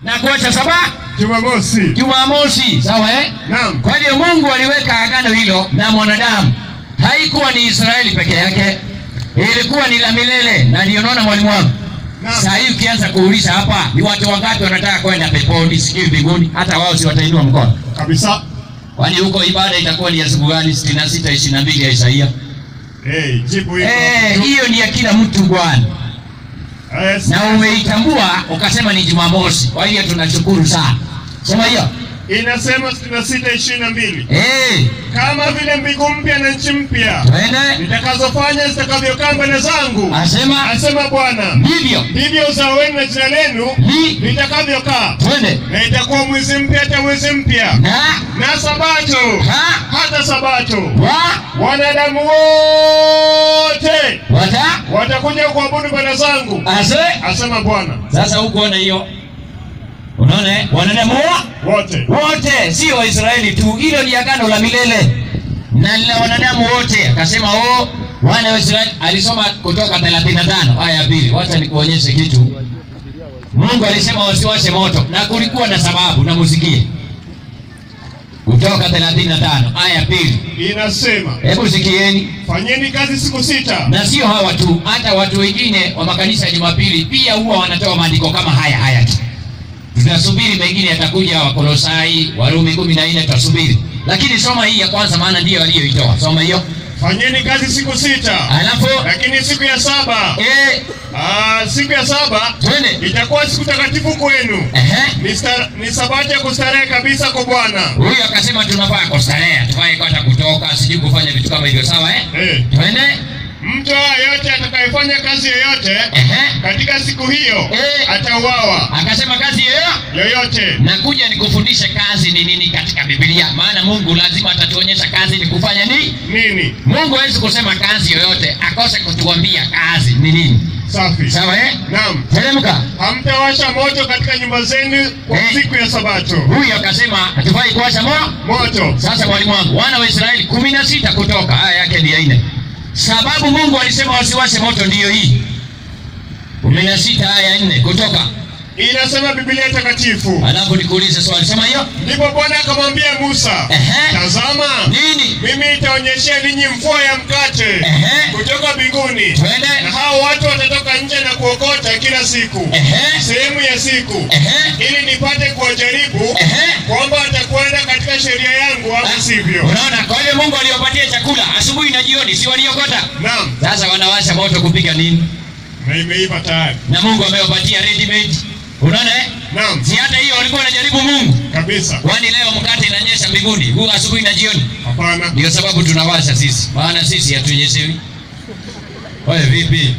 Na kuacha saba Jumamosi. Jumamosi, sawa eh? Naam. Kwa hiyo Mungu aliweka agano hilo na mwanadamu. Haikuwa ni Israeli peke yake, ilikuwa ni la milele. Na ndio naona mwalimu wangu sasa hivi ukianza kuuliza hapa ni watu wangapi wanataka kwenda peponi, sijui mbinguni, hata wao si watainua mkono kabisa. Kwani huko ibada itakuwa ni ya siku gani? 66:22 ya Isaia. Eh, jibu hiyo. Eh, hiyo ni ya kila mtu bwana. Yes. Na umeitambua ukasema ni Jumamosi. Kwa hiyo tunashukuru sana. Sema hiyo. Inasema 66:22. Eh, kama vile mbingu mpya na nchi mpya nitakazofanya zitakavyokaa mbele zangu, asema Bwana, ndivyo ndivyo uzao wenu na jina lenu litakavyokaa. Twende. Na itakuwa mwezi mpya hata mwezi mpya, na sabato hata sabato, wanadamu wote watakuja kuabudu mbele zangu, asema Bwana. Sasa huko ona hiyo. Unaona, wanadamu wote wote, sio Waisraeli tu. Hilo ni agano la milele na la wanadamu wote. Akasema oh, wana wa Israeli. Alisoma Kutoka 35 aya ya 2. Wacha nikuonyeshe kitu. Mungu alisema wasiwashe moto, na kulikuwa na sababu, na musikie. Kutoka 35 aya ya 2 inasema, hebu sikieni, fanyeni kazi siku sita. Na sio hawa tu, hata watu wengine wa makanisa ya Jumapili pia huwa wanatoa maandiko kama haya haya tu. Tunasubiri mengine yatakuja, Wakolosai, Warumi 14, tutasubiri. Lakini soma hii ya kwanza, maana ndiyo aliyoitoa. Soma hiyo. Fanyeni kazi siku sita. Alafu lakini siku ya saba, siku ya saba twende, itakuwa siku takatifu kwenu. Ni sabato ya kustarehe kabisa kwa Bwana. Huyo akasema tunafaa kustarehe, tufae kwanza kutoka, sijui kufanya vitu kama hivyo, sawa eh? Twende. Mtu yeyote atakayefanya kazi yoyote katika siku hiyo atauawa. Akasema kazi yoyote. Nakuja nikufundishe kazi ni nini katika Biblia, maana Mungu lazima atatuonyesha kazi ni kufanya nini. Nini? Mungu hawezi kusema kazi yoyote akose kutuambia kazi ni nini. Safi. Sawa eh? Naam. Teremka. Hamtawasha moto katika nyumba zenu kwa siku ya Sabato. Huyo akasema hatufai kuwasha moto. Sasa mwalimu wangu, wana wa Israeli 16 Kutoka aya yake ni ya 4. Sababu Mungu alisema wasiwashe moto ndiyo hii. 16 aya 4 Kutoka. Inasema Biblia takatifu. Alafu nikuulize swali, sema hiyo. Ndipo Bwana akamwambia Musa, tazama, nini? Mimi nitaonyeshea ninyi mvua ya mkate kutoka mbinguni. Na hao watu watatoka nje na kuokota kila siku sehemu ya siku, ili nipate kuwajaribu kwamba watakwenda katika sheria yangu au sivyo. Unaona, kwa hiyo Mungu aliwapatia chakula asubuhi na jioni, si waliokota? Naam. Sasa wanawasha moto kupika nini? Na imeiva tayari. Na Mungu amewapatia ready made. Unaona eh? Naam. Si hata hiyo walikuwa wanajaribu Mungu. Kabisa. Kwani leo mkate inanyesha mbinguni, huu asubuhi na jioni? Hapana. Ndio sababu tunawasha sisi. Maana sisi hatunyeshewi. Wewe vipi?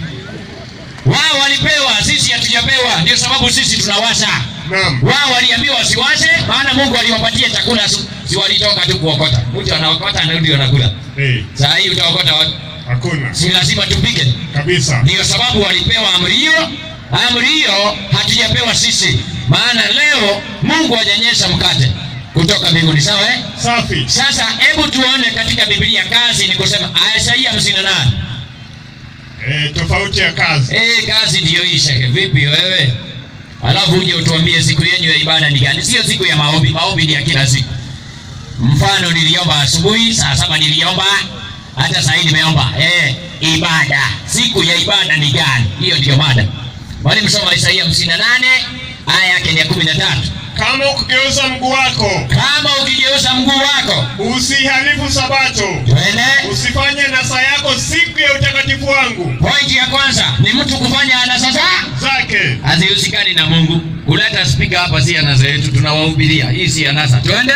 Wao walipewa, sisi hatujapewa. Ndio sababu sisi tunawasha. Naam. Wao waliambiwa wasiwashe, maana Mungu aliwapatia chakula, si walitoka tu kuokota. Mtu anaokota anarudi anakula. Eh. Saa hii utaokota wapi? Hakuna. Si lazima tupike. Kabisa. Ndio sababu walipewa amri hiyo. Amri hiyo hatujapewa sisi. Maana leo Mungu hajanyesha mkate kutoka mbinguni, sawa eh? Safi. Sasa hebu tuone katika Biblia kazi ni kusema Isaia 58. Tofauti ya kazi. Kazi ndiyo hii shehe. Vipi wewe? Alafu uje utuambie siku yenu ya ibada ni gani? Sio siku ya maombi. Maombi ni ya kila siku. Mfano niliomba asubuhi, saa 7 niliomba, hata saa hii nimeomba. Ibada. Siku ya ibada ni gani? Hiyo ndiyo mada. Mwalimu soma Isaia 58 aya yake ni ya 13. Kama ukigeuza mguu wako, kama ukigeuza mguu wako, usihalifu sabato. Twende. Usifanye nasa yako siku ya utakatifu wangu. Pointi ya kwanza ni mtu kufanya anasa zake hazihusikani na Mungu. Kuleta speaker hapa si anasa yetu, tunawahubiria. Hii si anasa. Twende.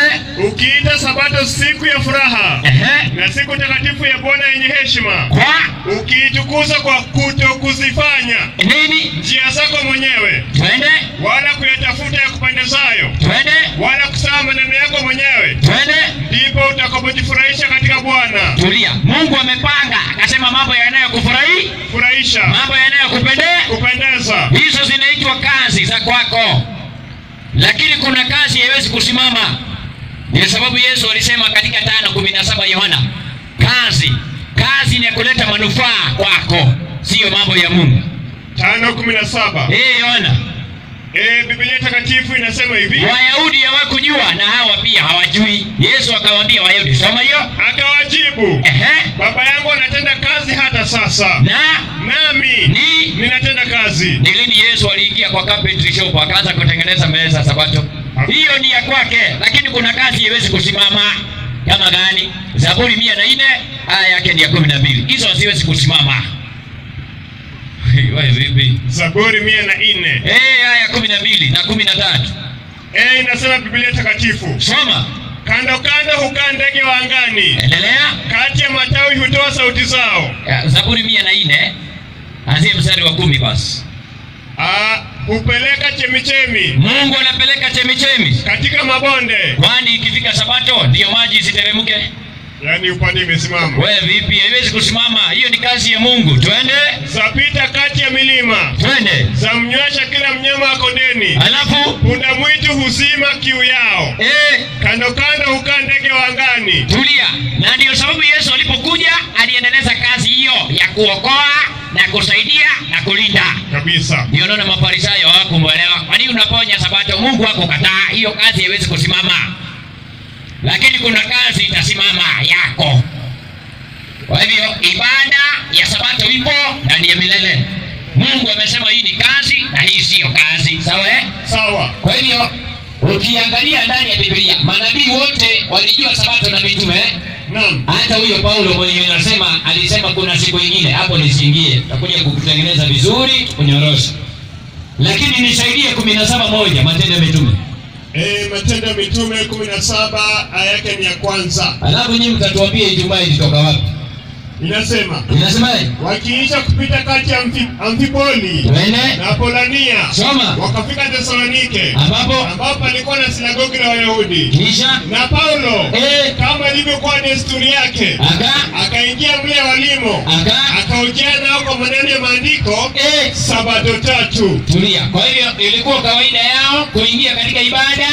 Ukiita sabato siku ya furaha na siku takatifu ya Bwana yenye heshima, kwa ukiitukuza kwa kutokuzifanya nini njia zako mwenyewe, twende, wala kuyatafuta ya kupendezayo, twende, wala kusema maneno yako mwenyewe, twende, ndipo utakapojifurahisha katika Bwana. Tulia. Mungu amepanga akasema mambo yanayokufurahisha, mambo yanayokupendeza, hizo zinaitwa kazi za kwako. Lakini kuna kazi haiwezi kusimama. Ndio sababu Yesu alisema katika 5:17 Yohana, kazi ni ya kuleta manufaa kwako, sio mambo ya Mungu. 5:17. Yohana. Biblia Takatifu inasema hivi. Wayahudi hawakujua na hawa pia hawajui. Yesu akawaambia Wayahudi, soma hiyo. Akawajibu, baba yangu anatenda kazi hata sasa, na nami ninatenda kazi. Ni lini Yesu aliingia kwa carpentry shop akaanza kutengeneza meza Sabato? Hiyo ni ya kwake, lakini kuna kazi haiwezi kusimama. Kama gani? Zaburi 104 aya yake ni ya 12. Hizo haziwezi kusimama. Wewe vipi? Zaburi 104. Aya 12 na 13. Inasema Biblia Takatifu. Soma. Kando kando hukaa ndege wa angani. Endelea. Kati ya matawi hutoa sauti zao. Zaburi 104 anzia mstari wa 10 basi. Hupeleka chemichemi. Mungu anapeleka chemichemi katika mabonde. Kwani ikifika Sabato ndio maji isiteremke? Yaani upande imesimama. Wewe vipi? Haiwezi kusimama. Hiyo ni kazi ya Mungu. Twende. Zapita kati ya milima. Twende. Zamnywesha kila mnyama kondeni. Alafu punda mwitu huzima kiu yao. Kando kando hukaa ndege wa angani. Tulia. Na ndio sababu Yesu alipokuja aliendeleza kazi hiyo ya kuokoa na kusaidia na kulinda. Kabisa. Ndio naona Mafarisayo hawakumuelewa. Kwa nini unaponya Sabato? Mungu hakukataa. Hiyo kazi haiwezi kusimama. Lakini kuna kazi itasimama yako. Kwa hivyo ibada ya Sabato ipo na ni ya milele. Mungu amesema hii ni kazi na hii sio kazi. Sawa Sawa. Kwa hivyo ukiangalia ndani ya Biblia, manabii wote walijua Sabato na mitume. Naam. Hata huyo Paulo mwenyewe anasema, alisema kuna siku nyingine hapo nisiingie, nitakuja kukutengeneza vizuri, kunyorosha. Lakini nisaidie 17:1 Matendo ya Mitume. Matendo ya Mitume 17 aya yake ni ya kwanza. Alafu nyinyi mtatuambia Ijumaa ilitoka wapi? Inasema. Inasemaje? Wakiisha kupita kati ya Amfipoli na Apolania, soma, wakafika Thesalonike, ambapo palikuwa na sinagogi la Wayahudi. Kisha na Paulo kama ilivyokuwa desturi yake, akaingia mle walimo, akahojiana nao kwa maneno ya maandiko Sabato 3. Tulia. Kwa hivyo ilikuwa kawaida yao kuingia katika ibada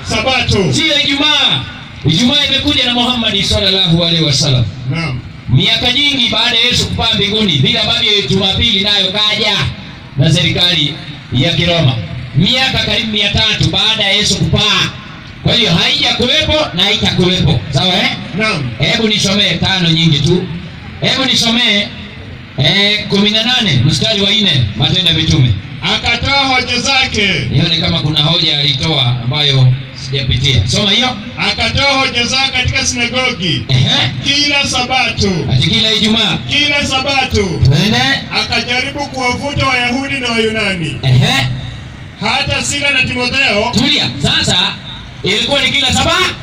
Sabato, sio Ijumaa. Ijumaa imekuja na Muhammad sallallahu alaihi wasallam. Naam. Miaka nyingi baada ya Yesu kupaa mbinguni, bila ambavyo Jumapili nayo kaja na serikali ya Kiroma. Miaka karibu 300 baada ya Yesu kupaa. Kwa hiyo haijakuwepo na haitakuwepo. Sawa Naam. Hebu nisomee 5 nyingi tu. Hebu nisomee 18 mstari wa 4 Matendo ya Mitume. Akatoa hoja zake. Nione kama kuna hoja alitoa ambayo sijapitia. Soma hiyo. Akatoa hoja zake katika sinagogi. Kila Sabato. Kila Ijumaa. Kila Sabato. Twende. Akajaribu kuwavuta Wayahudi na Wayunani. Hata Sila na Timotheo. Tulia. Sasa ilikuwa ni kila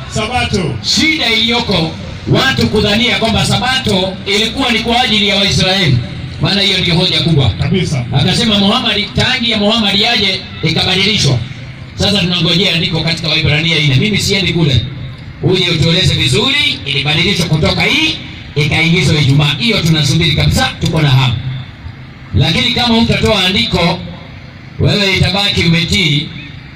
Sabato. Shida iliyoko watu kudhania kwamba Sabato ilikuwa ni kwa ajili ya Waisraeli. Maana hiyo ndio hoja kubwa. Kabisa. Akasema Muhammad, tangi ya Muhammad aje ikabadilishwa. Sasa tunangojea andiko katika Waebrania 4. Mimi siendi kule. Uje utueleze vizuri, ilibadilishwa kutoka hii ikaingizwa Ijumaa. Hiyo tunasubiri kabisa, tuko na hamu. Lakini kama hutatoa andiko, wewe itabaki umetii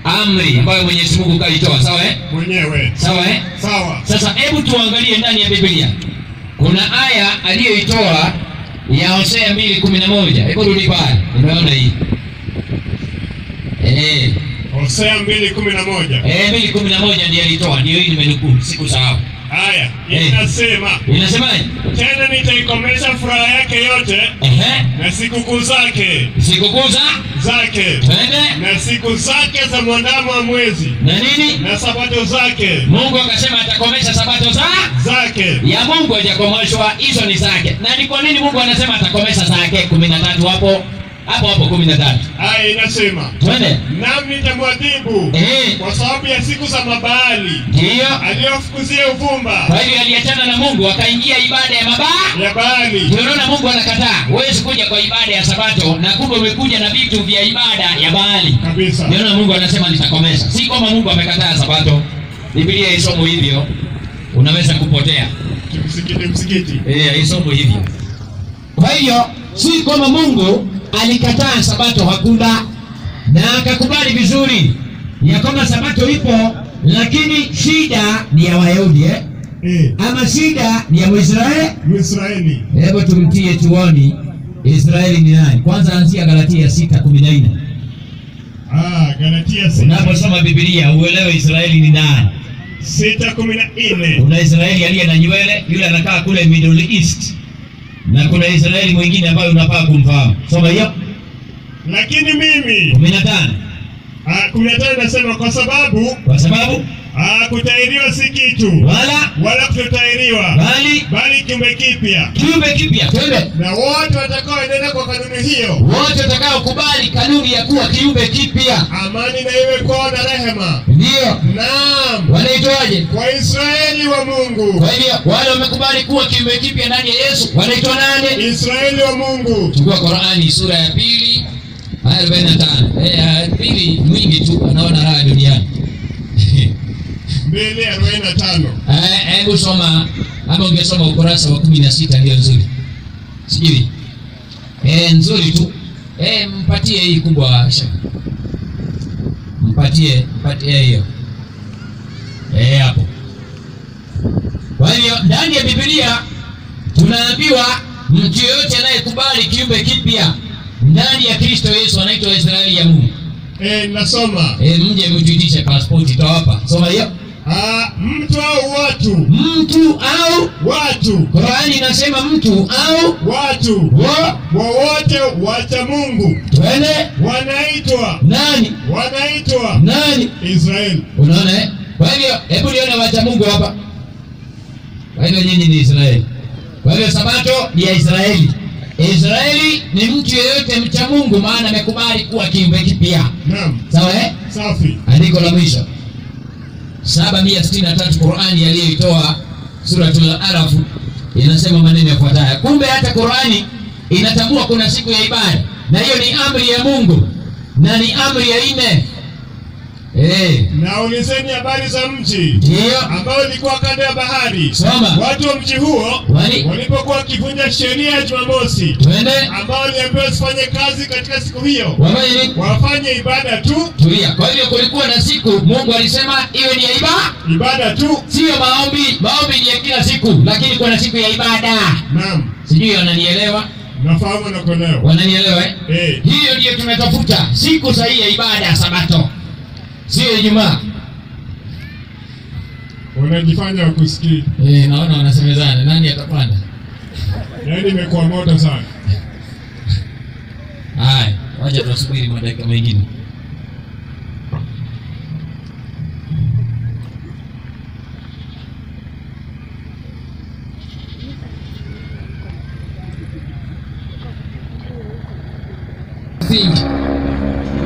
amri ambayo Mwenyezi Mungu kaitoa, sawa Mwenyewe. Sawa Sawa. Sasa hebu tuangalie ndani ya Biblia. Kuna aya aliyoitoa ya Hosea 2:11. Hebu rudi pale. Unaona hii. Hosea 2:11. 2:11 ndiye alitoa. Ndio hii nimenukuu, sikusahau. Haya, inasema. Inasemaje? Tena nitaikomesha furaha yake yote na sikukuu zake. Sikukuu zake. Twende. Na siku zake za mwandamo wa mwezi. Na nini? Na sabato zake. Mungu akasema atakomesha sabato zake. Ya Mungu hajakomeshwa, hizo ni zake. Na ni kwa nini Mungu anasema atakomesha zake? 13 hapo. Hapo hapo 13. Haya, inasema. Twende. Nami nitamwadhibu kwa sababu ya siku za Mabaali. Ndio. Aliyofukuzia uvumba. Kwa hivyo aliachana na Mungu akaingia ibada ya ya Baali. Ndio unaona Mungu anakataa. Huwezi kuja kwa ibada ya Sabato na kumbe umekuja na vitu vya ibada ya Baali. Kabisa. Ndio unaona Mungu anasema nitakomesha. Si kwamba Mungu amekataa Sabato. Biblia isomo hivyo. Unaweza kupotea. Msikiti msikiti. Isomo hivyo. Kwa hiyo si kwamba Mungu alikataa Sabato, hakuna, na akakubali vizuri ya kwamba Sabato ipo, lakini shida ni ya Wayahudi ama shida ni ya Mwisraeli. Hebu tumtie chuoni Israeli ni nani? Kwanza anzia Galatia 6:14. Galatia 6. Unaposoma Biblia uelewe Israeli ni nani. 6:14. Kuna Israeli aliye na nywele, yule anakaa kule Middle East. Na kuna Israeli mwingine ambaye unafaa kumfahamu. Soma hiyo. Lakini mimi 15. 15 nasema kwa sababu kutahiriwa si kitu wala kutotahiriwa, bali kiumbe kipya. Kiumbe kipya, twende. Na wote watakaoenenda kwa kanuni hiyo, wote watakaokubali kanuni ya kuwa kiumbe kipya, amani na iwe kwao na rehema. Ndio. Naam. Wanaitwaje? Kwa Israeli wa Mungu. Kwa hivyo wale wamekubali kuwa kiumbe kipya ndani ya Yesu wanaitwa nani? Israeli wa Mungu. Chukua Qur'ani sura ya 2 aya 45. Pili mwingi tu anaona raha duniani. 2:45. Hebu soma, ama ungesoma ukurasa wa 16 ndio nzuri. Sijui. Nzuri tu. Mpatie hii kubwa shaka. Mpatie hiyo. Hapo. Kwa hiyo ndani ya Biblia tunaambiwa mtu yeyote anayekubali kiumbe kipya ndani ya Kristo Yesu anaitwa Israeli ya Mungu. Nasoma. Mje mtuitishe passport tutawapa. Soma hiyo. Mtu au watu. Mtu au watu. Qur'ani inasema mtu au watu. Wote wacha Mungu. Twende. Wanaitwa nani? Wanaitwa nani? Israeli. Unaona eh? Kwa hivyo hebu nione wacha Mungu hapa. Kwa hivyo nyinyi ni Israeli. Kwa hivyo Sabato ni ya Israeli. Israeli ni mtu yeyote mcha Mungu, maana amekubali kuwa kiumbe kipya. Naam. Sawa eh? Safi. Andiko la mwisho 763 Qur'ani aliyoitoa Suratul Araf inasema maneno yafuatayo. Kumbe hata Qur'ani inatambua kuna siku ya ibada, na hiyo ni amri ya Mungu na ni amri ya 4. Na ulizeni habari za mji ambao ulikuwa kando ya bahari. Soma. Watu wa mji huo walipokuwa wakivunja sheria ya Jumamosi, ambao waliambiwa wasifanye kazi katika siku hiyo, wafanye ibada tu. Tulia. Kwa hiyo kulikuwa na siku Mungu alisema iwe ni ya ibada tu, sio maombi. Maombi ni ya kila siku, lakini kuna siku ya ibada. Naam. Sijui wananielewa? Nafahamu na kuelewa. Wananielewa eh? Hiyo ndiyo tunatafuta, siku sahihi ya ibada ya Sabato. Sio Ijumaa. Wanajifanya wakusikii. Naona wanasemezana. Nani atapanda? Yaani imekuwa moto sana. Haya, wacha tusubiri madakika mengine.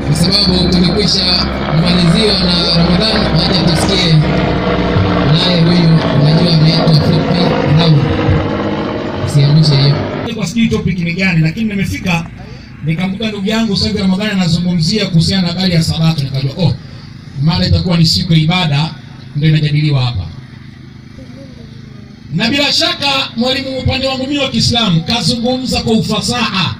Kwa sababu tumekwisha kumaliziwa na Ramadhani, wacha tusikie naye huyu, unajua ameitwa Fupi Brown. Siamshe hiyo. Kwa sijui topic ni gani, lakini nimefika nikamkuta ndugu yangu sasa Ramadhani anazungumzia kuhusiana na habari ya Sabato, nikajua mara itakuwa ni siku ya ibada ndio inajadiliwa hapa. Na bila shaka mwalimu upande wangu mimi wa Kiislamu kazungumza kwa ufasaha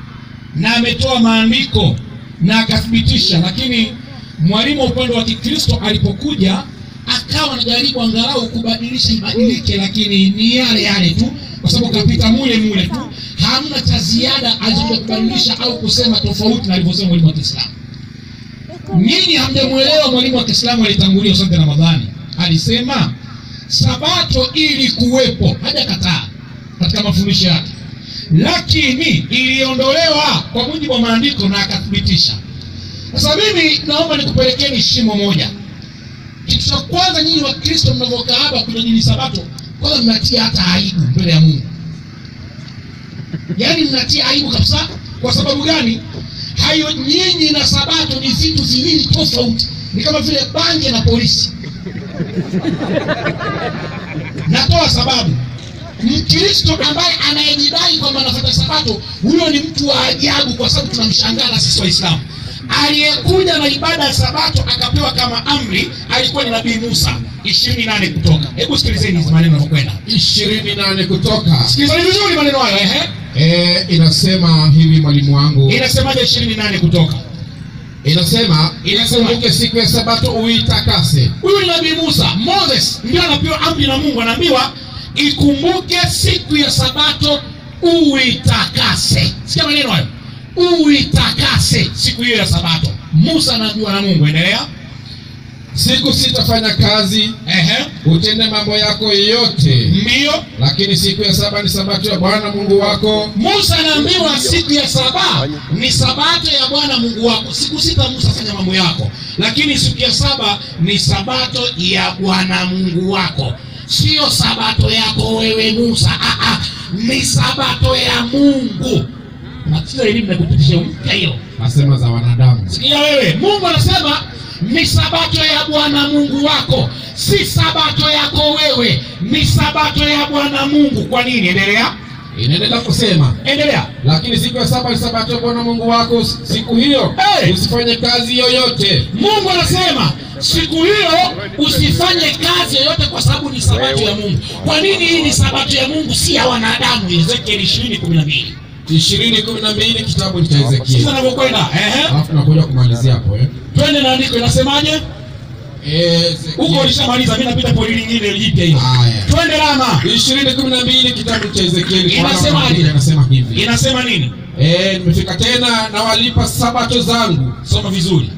na ametoa maandiko na akathibitisha, lakini mwalimu upande wa Kikristo alipokuja akawa anajaribu angalau kubadilisha ibadilike, lakini ni yale yale tu, kwa sababu kapita mule mule tu, hamna cha ziada alichokubadilisha au kusema tofauti na alivyosema mwalimu wa Kiislamu. Nyinyi hamjamuelewa mwalimu wa Kiislamu alitangulia Ustadh Ramadhani. Alisema Sabato ili kuwepo, hajakataa katika mafundisho yake, lakini iliondolewa kwa mujibu wa maandiko na akathibitisha. Sasa mimi naomba nikupelekeni shimo moja. Kitu cha kwanza, nyinyi wa Kristo mnavokaa hapa kujadili Sabato, kwanza mnatia hata aibu mbele ya Mungu. Yaani mnatia aibu kabisa. Kwa sababu gani? Hayo nyinyi na Sabato ni vitu viwili tofauti. Ni kama vile bange na polisi. Natoa sababu. Mkristo ambaye anayejidai kwamba anafuata Sabato, huyo ni mtu wa ajabu, kwa sababu tunamshangaa na sisi Waislamu. Aliyekuja na ibada ya Sabato akapewa kama amri alikuwa ni Nabii Musa. 28 Kutoka. Hebu sikilizeni hizi maneno yanakwenda. 28 Kutoka. Sikilizeni vizuri maneno hayo ehe. Inasema hivi mwalimu wangu. Inasemaje 28 Kutoka? Inasema ikumbuke siku ya Sabato uitakase. Huyu ni Nabii Musa, Moses ndio anapewa amri na Mungu, anaambiwa ikumbuke siku ya Sabato uitakase. Sikia maneno hayo. Uitakase siku hiyo ya Sabato. Musa anaambiwa na Mungu. Endelea. Siku sita fanya kazi, utende mambo yako yote. Ndio. Lakini siku ya saba ni Sabato ya Bwana Mungu wako. Musa anaambiwa siku ya saba ni Sabato ya Bwana Mungu wako. Siku sita Musa fanya mambo yako, lakini siku ya saba ni Sabato ya Bwana Mungu wako. Sio Sabato yako wewe Musa, ni Sabato ya Mungu. Na elimu nakupitisha mpya hiyo. Nasema za wanadamu. Sikia wewe, Mungu anasema ni Sabato ya Bwana Mungu wako, si Sabato yako wewe, ni Sabato ya Bwana Mungu. Kwa nini? Endelea. Inaendelea kusema. Endelea. Lakini siku ya saba ni Sabato ya Bwana Mungu wako, siku hiyo usifanye kazi yoyote. Mungu anasema siku hiyo usifanye kazi yoyote kwa sababu ni Sabato ya Mungu. Kwa nini hii ni Sabato ya Mungu si ya wanadamu? Ezekiel 20:12. 20:12 kitabu cha Ezekiel. Sasa tunapokwenda, Alafu tunakuja kumalizia hapo Twende na andiko inasemaje? Huko ulishamaliza, mimi napita poli lingine jipya hilo. Twende Rama. 20:12 kitabu cha Ezekiel. Inasemaje? Inasema hivi. Inasema nini? Nimefika tena na walipa Sabato zangu. Soma vizuri.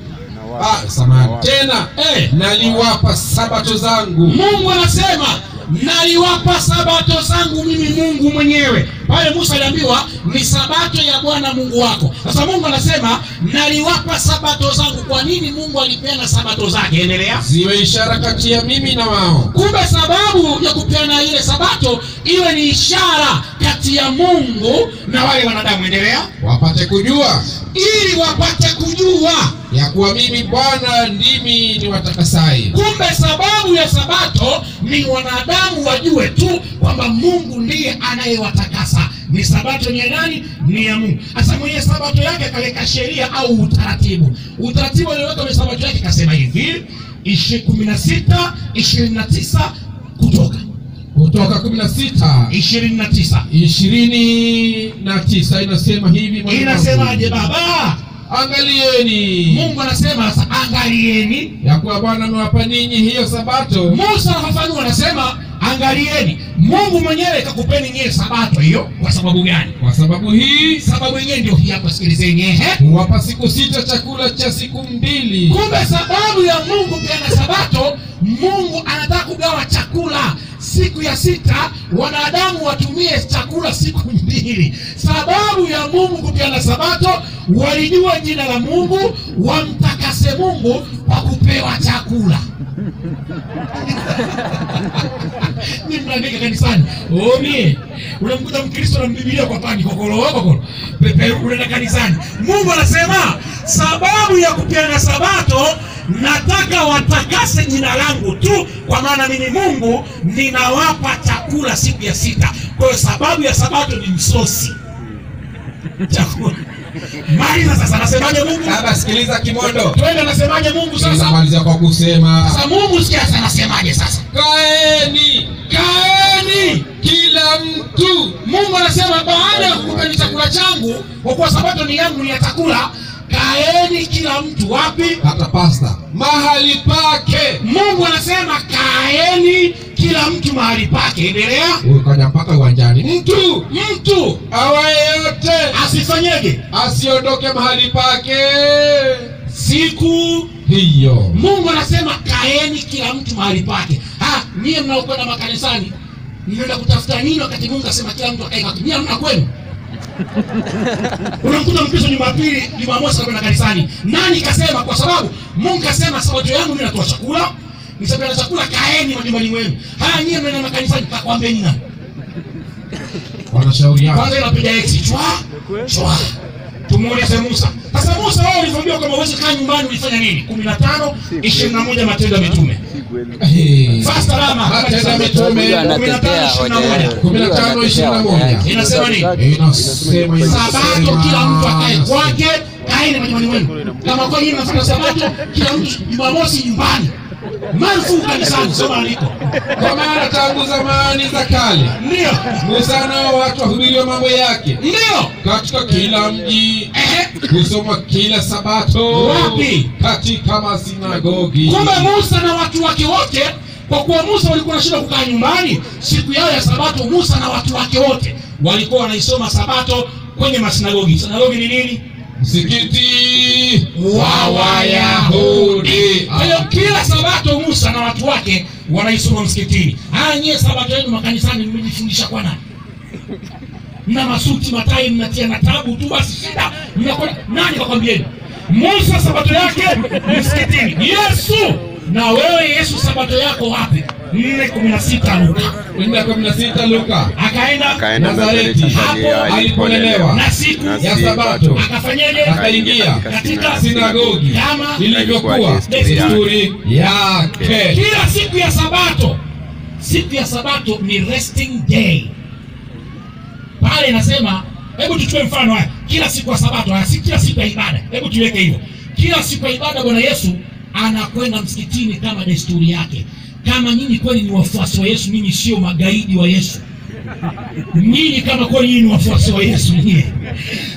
Samahani. Tena naliwapa Sabato zangu. Mungu anasema naliwapa Sabato zangu mimi Mungu mwenyewe. Pale Musa aliambiwa ni Sabato ya Bwana Mungu wako. Sasa Mungu anasema naliwapa Sabato zangu. Kwa nini Mungu alipeana Sabato zake? Endelea. Ziwe ishara kati ya mimi na wao. Kumbe sababu ya kupeana ile Sabato iwe ni ishara kati ya Mungu na wale wanadamu. Endelea. Wapate kujua, ili wapate kujua ya kuwa mimi Bwana ndimi niwatakasai. Kumbe sababu ya Sabato ni wanadamu wajue tu kwamba Mungu ndiye anayewatakasa. Ni Sabato ni ya nani? Ni ya Mungu. Sasa mwenye Sabato yake akaweka sheria au utaratibu. Utaratibu alioweka kwenye Sabato yake kasema hivi, 16:29 Kutoka. Kutoka 16 29 29 inasema hivi. Inasemaje baba? Angalieni. Mungu anasema sasa angalieni ya kuwa Bwana amewapa ninyi hiyo Sabato. Musa anafafanua anasema angalieni, Mungu mwenyewe kakupeni nyie Sabato hiyo. Kwa sababu gani? Kwa sababu hii. Sababu yenyewe ndio hii hapa, sikilizeni. Huwapa siku sita chakula cha siku mbili. Kumbe sababu ya Mungu peana Sabato, Mungu anataka kugawa chakula siku ya sita, wanadamu watumie chakula siku mbili. Sababu ya Mungu kupeana Sabato, walijua jina la Mungu, wamtakase Mungu kwa kupewa chakula. Ni mnaandika kanisani. Omie, unamkuta Mkristo na Biblia kwa pani kokolo kokolo. Pepe unaenda kanisani. Mungu anasema sababu ya kupeana Sabato, nataka watakase jina langu tu, kwa maana mimi Mungu ninawapa chakula siku ya sita. Kwa hiyo sababu ya Sabato ni msosi. Chakula. Maliza sasa, anasemaje Mungu? Baba sikiliza kimondo. Twende, anasemaje Mungu sasa? Maliza kwa kusema. Sasa Mungu sikia sasa anasemaje sasa? Kaeni, kaeni kila mtu. Mungu anasema baada ya kukupeni chakula changu, kwa kuwa Sabato ni yangu, ni ya chakula, kaeni kila mtu wapi? Hata pasta. Mahali pake. Mungu anasema kaeni kila mtu mahali pake. Endelea. Ukaja mpaka uwanjani. Mtu awaye yote asifanyeje? Asiondoke mahali pake siku hiyo. Mungu anasema kaeni kila mtu mahali pake. Nyie mnaokwenda makanisani, mnaenda kutafuta nini wakati Mungu asema kila mtu akae kwake? Nyie hamna kwenu. Unamkuta Mkristo Jumapili, Jumamosi anakwenda kanisani. Nani kasema? Kwa sababu Mungu kasema Sabato yangu mimi natoa chakula. Nisema chakula, kaeni majumbani mwenu. Haya nyie mnaenda makanisani, kakwambieni nani? Wanashauriana. Kwanza inapiga X, chwa chwa. Tumuulize Musa. Sasa Musa wao ulivyoambiwa kwamba uweze kaa nyumbani ulifanya nini? 15:21 Matendo ya Mitume. Fasta Rama, Matendo ya Mitume 15:21. 15:21. Inasema nini? Inasema Sabato kila mtu akae kwake, kaeni majumbani mwenu. Kama kwa nyinyi mnafanya Sabato, kila mtu Jumamosi nyumbani. Marufuku kanisani, soma andiko. Kwa maana tangu zamani za kale ndio Musa nao watu wahubiriwa mambo yake, ndio katika kila mji kusoma kila Sabato. Wapi? Katika masinagogi. Kumbe Musa na watu wake wote, kwa kuwa Musa walikuwa na shida kukaa nyumbani, siku yao ya Sabato Musa na watu wake wote walikuwa wanaisoma Sabato kwenye masinagogi. Sinagogi ni nini? Msikiti wa Wayahudi. Kwa hiyo kila Sabato Musa na watu wake wanaisoma msikitini. Nyie Sabato yenu makanisani mmejifundisha kwa nani? Mna masuti, matai, mnatia na tabu tu basi shida. Mnakwenda nani kakwambieni? Musa Sabato yake msikitini. Yesu na wewe Yesu Sabato yako wapi? 4:16 Luka. 4:16 Luka. Akaenda Nazareti hapo alipolelewa, na siku ya Sabato akafanyaje? Akaingia katika sinagogi kama ilivyokuwa desturi yake. Kila siku ya Sabato. Siku ya Sabato ni resting day. Pale nasema, hebu tuchukue mfano haya. Kila siku ya Sabato, si kila siku ya ibada. Hebu tuweke hivyo. Kila siku ya ibada Bwana Yesu anakwenda msikitini kama desturi yake. Kama nyinyi kweli ni wafuasi wa Yesu, nyinyi sio magaidi wa Yesu. Nyinyi kama kweli nyinyi ni wafuasi wa Yesu nyinyi.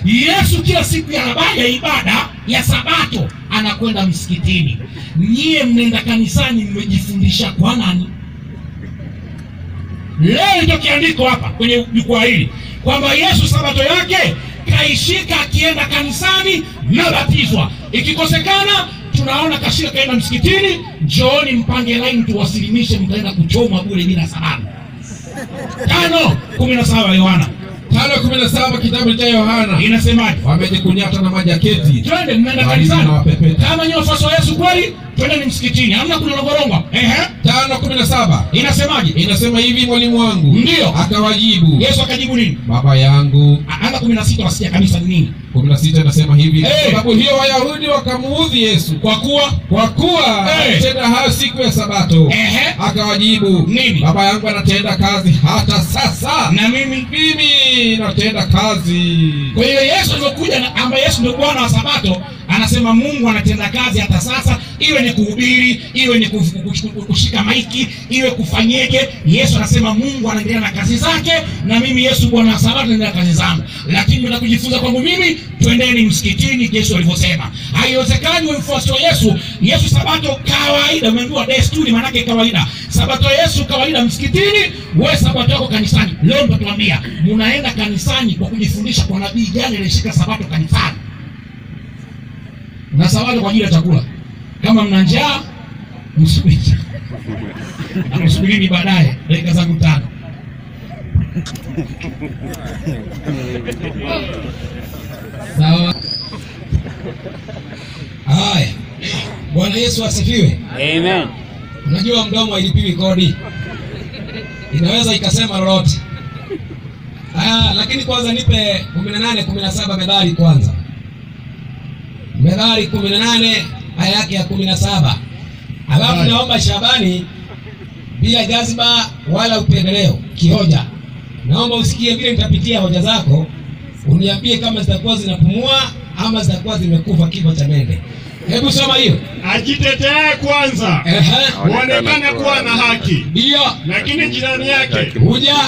Yesu kila siku ya ibada ya Sabato anakwenda msikitini. Nyie mnaenda kanisani mmejifundisha kwa nani? Leo ndio kiandiko hapa kwenye jukwaa hili kwamba Yesu Sabato yake kaishika akienda kanisani na batizwa. Ikikosekana tunaona kashika kaenda msikitini, njooni mpange line tuwasilimishe, mtaenda kuchomwa bure bila sababu. 5:17 Yohana. 5:17 kitabu cha Yohana. Inasemaje? Wamejikunyata na majaketi. Twende mnaenda kanisani. Kama nyinyi wafuasi wa Yesu kweli, twende msikitini. Hamna kulongolongwa. 5:17. Inasemaje? Inasema hivi, mwalimu wangu. Ndio. Akawajibu. Yesu akajibu nini? Baba yangu. Anza 16 wasikia kabisa nini? 16 inasema hivi. Sababu hiyo Wayahudi wakamuudhi Yesu kwa kuwa alitenda hayo siku ya Sabato. Akawajibu, nini? Baba yangu anatenda kazi hata sasa, na mimi natenda kazi. Kwa hiyo Yesu alipokuja, ambaye Yesu ndio Bwana wa Sabato, anasema Mungu anatenda kazi hata sasa, iwe ni kuhubiri, iwe ni kushika maiki, iwe kufanyeje. Yesu anasema Mungu anaendelea na kazi zake, na mimi Yesu Bwana wa Sabato naendelea na kazi zangu. Lakini mnataka kujifunza kwangu mimi, twendeni msikitini Yesu alivyosema. Haiwezekani wewe mfuasi wa Yesu. Yesu Sabato kawaida, umeambiwa desturi, maana yake kawaida. Sabato Yesu kawaida msikitini, wewe Sabato yako kanisani. Leo nitatuambia mnaenda kanisani kwa kujifundisha kwa nabii gani alishika Sabato kanisani? Na Sabato kwa ajili ya chakula. Kama mna njaa msubiri. Msubirini baadaye dakika zangu 5. Sawa. Haya. Bwana Yesu asifiwe. Amen. Unajua mdomo hailipiwi kodi. Inaweza ikasema lolote. Lakini kwanza nipe 18:17 Methali kwanza. Methali 18 aya yake ya 17. Alafu naomba Shabani bila jazba wala upendeleo kihoja. Naomba usikie vile nitapitia hoja zako, uniambie kama zitakuwa zinapumua ama zitakuwa zimekufa kifo cha mende. Hebu soma hiyo. Ajitetea kwanza, huonekana kuwa na haki, ndio, lakini jirani yake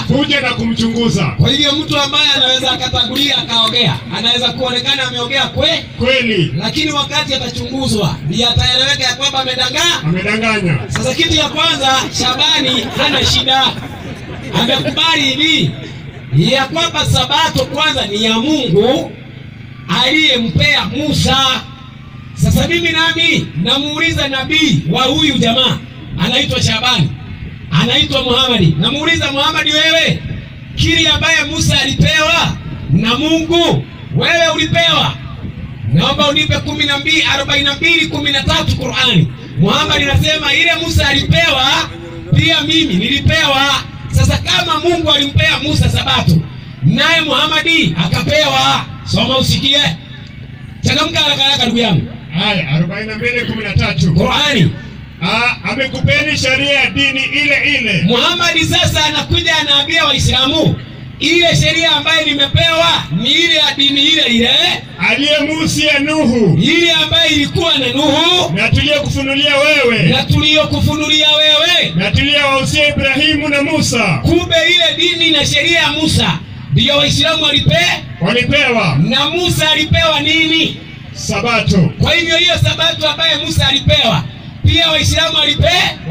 huja na kumchunguza. Kwa hivyo mtu ambaye anaweza akatangulia akaongea, anaweza kuonekana ameongea kweli, lakini wakati atachunguzwa ndiye ataeleweka ya kwamba amedanganya. Sasa kitu ya kwanza, Shabani hana shida. Amekubali hivi ya kwamba Sabato kwanza ni ya Mungu aliyempea Musa. Sasa mimi nami namuuliza nabii wa huyu jamaa anaitwa Shabani, anaitwa Muhammad. Namuuliza Muhammad, wewe kile ambaye Musa alipewa na Mungu, wewe ulipewa? Naomba unipe 12:42 13 Qur'ani. Muhammad anasema ile Musa alipewa pia mimi nilipewa. Sasa kama Mungu alimpea Musa Sabato, naye Muhammad akapewa. Soma usikie. Changamka haraka haraka ndugu yangu. Haya, 42:13. Qur'ani. Amekupeni sheria ya dini ile ile. Muhammad sasa anakuja anaambia Waislamu ile sheria ambayo nimepewa ni ile ya dini ile ile aliyemuhusia Nuhu, ile ambayo ilikuwa na Nuhu, na tuliyokufunulia wewe, na tuliyokufunulia wewe, na tuliyowahusia Ibrahimu na Musa. Kumbe ile dini na sheria ya Musa ndiyo Waislamu walipewa. Na Musa alipewa nini? Sabato. Kwa hivyo hiyo Sabato ambayo Musa alipewa pia Waislamu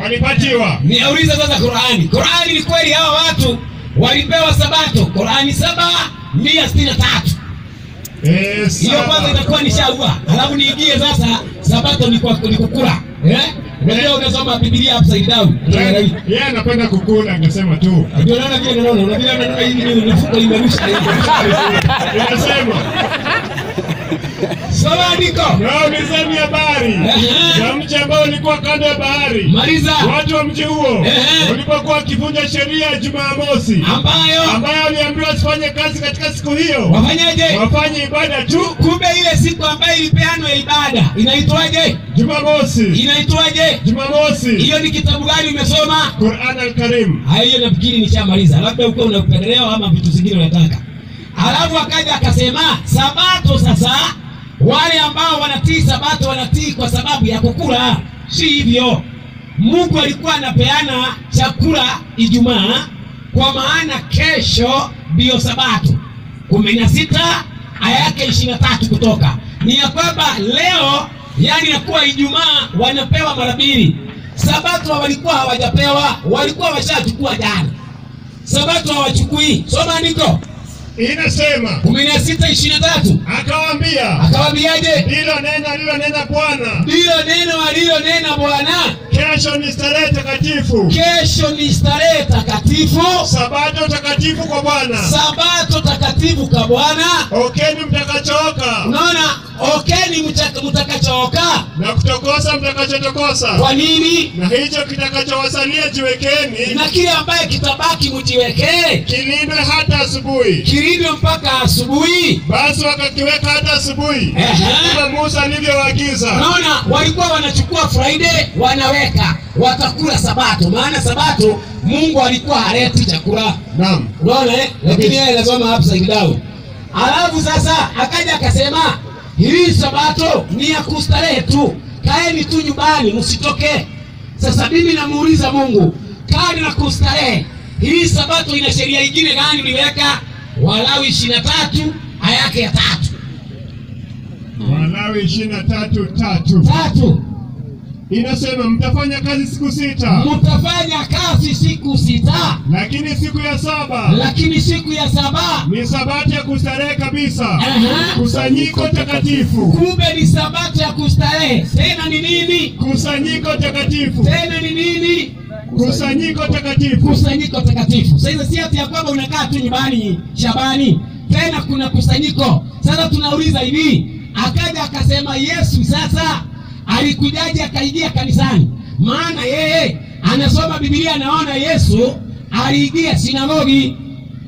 walipatiwa. Niauliza sasa Qur'ani. Qur'ani ni kweli hawa watu walipewa Sabato? Qur'ani 7:163. Hiyo kwanza itakuwa nishaua. Alafu niingie sasa Sabato ni kwa kukula. Unajua unasoma Biblia upside down. Yeye anapenda kukula, angesema tu. Ndio naona vile naona, unajua naona hivi ni mfuko imerusha hivi. Inasema Soma andiko. Na ulizeni habari ya mji ambao ulikuwa kando ya bahari. Maliza. Watu wa mji huo walipokuwa wakivunja sheria ya Jumamosi ambayo waliambiwa wasifanye kazi katika siku hiyo. Wafanyaje? Wafanye ibada tu. Kumbe ile siku ambayo ilipeanwa ibada inaitwaje? Jumamosi. Inaitwaje? Jumamosi. Hiyo ni kitabu gani umesoma? Qur'an al-Karim. Hiyo nafikiri nishamaliza. Labda uko unapendelea ama vitu zingine unataka. Alafu akaja akasema Sabato sasa wale ambao wanatii Sabato wanatii kwa sababu ya kukula. Si hivyo. Mungu alikuwa anapeana chakula Ijumaa kwa maana kesho ndio Sabato. 16 aya yake 23 Kutoka. Ni ya kwamba leo yani inakuwa Ijumaa wanapewa mara mbili. Sabato walikuwa hawajapewa, walikuwa washachukua jana. Sabato hawachukui. Soma andiko. Inasema 16:23. Akawaambia. Akawaambiaje? Ndilo neno alilonena Bwana. Ndilo neno alilonena Bwana. Kesho ni starehe takatifu. Kesho ni starehe takatifu. Sabato takatifu kwa Bwana. Sabato takatifu kwa Bwana. Okeni mtakachooka. Unaona? Okeni mtakachooka. Na kutokosa mtakachotokosa. Kwa nini? Na hicho kitakachowasalia jiwekeni. Na kile ambaye kitabaki mjiwekee. Kilindwe hata asubuhi. Kilindwe mpaka asubuhi. Basi wakakiweka hata asubuhi. Kama Musa alivyoagiza. Unaona, walikuwa wanachukua Friday wanaweka, watakula Sabato. Maana Sabato Mungu alikuwa haleti chakula. Naam. Unaona eh? Lakini yeye anasoma upside down. Alafu sasa akaja akasema hii Sabato ni ya kustarehe tu. Kaeni tu nyumbani msitoke. Sasa mimi namuuliza Mungu, kaeni na kustarehe. Hii Sabato ina sheria nyingine gani uliweka? Walawi 23 aya yake ya 3. Walawi 23:3. 3. Inasema mtafanya kazi siku 6. Mtafanya kazi siku 6. Lakini siku ya 7. Lakini siku ya 7 ni sabato ya kustarehe kabisa. Kusanyiko takatifu. Kumbe ni sabato ya kustarehe. Tena ni nini? Kusanyiko takatifu. Tena ni nini? Kusanyiko takatifu. Kusanyiko takatifu. Sasa si ati ya kwamba unakaa tu nyumbani Shabani. Tena kuna kusanyiko. Sasa tunauliza hivi, akaja akasema Yesu sasa alikujaje akaingia kanisani? Maana yeye anasoma Biblia anaona Yesu aliingia sinagogi,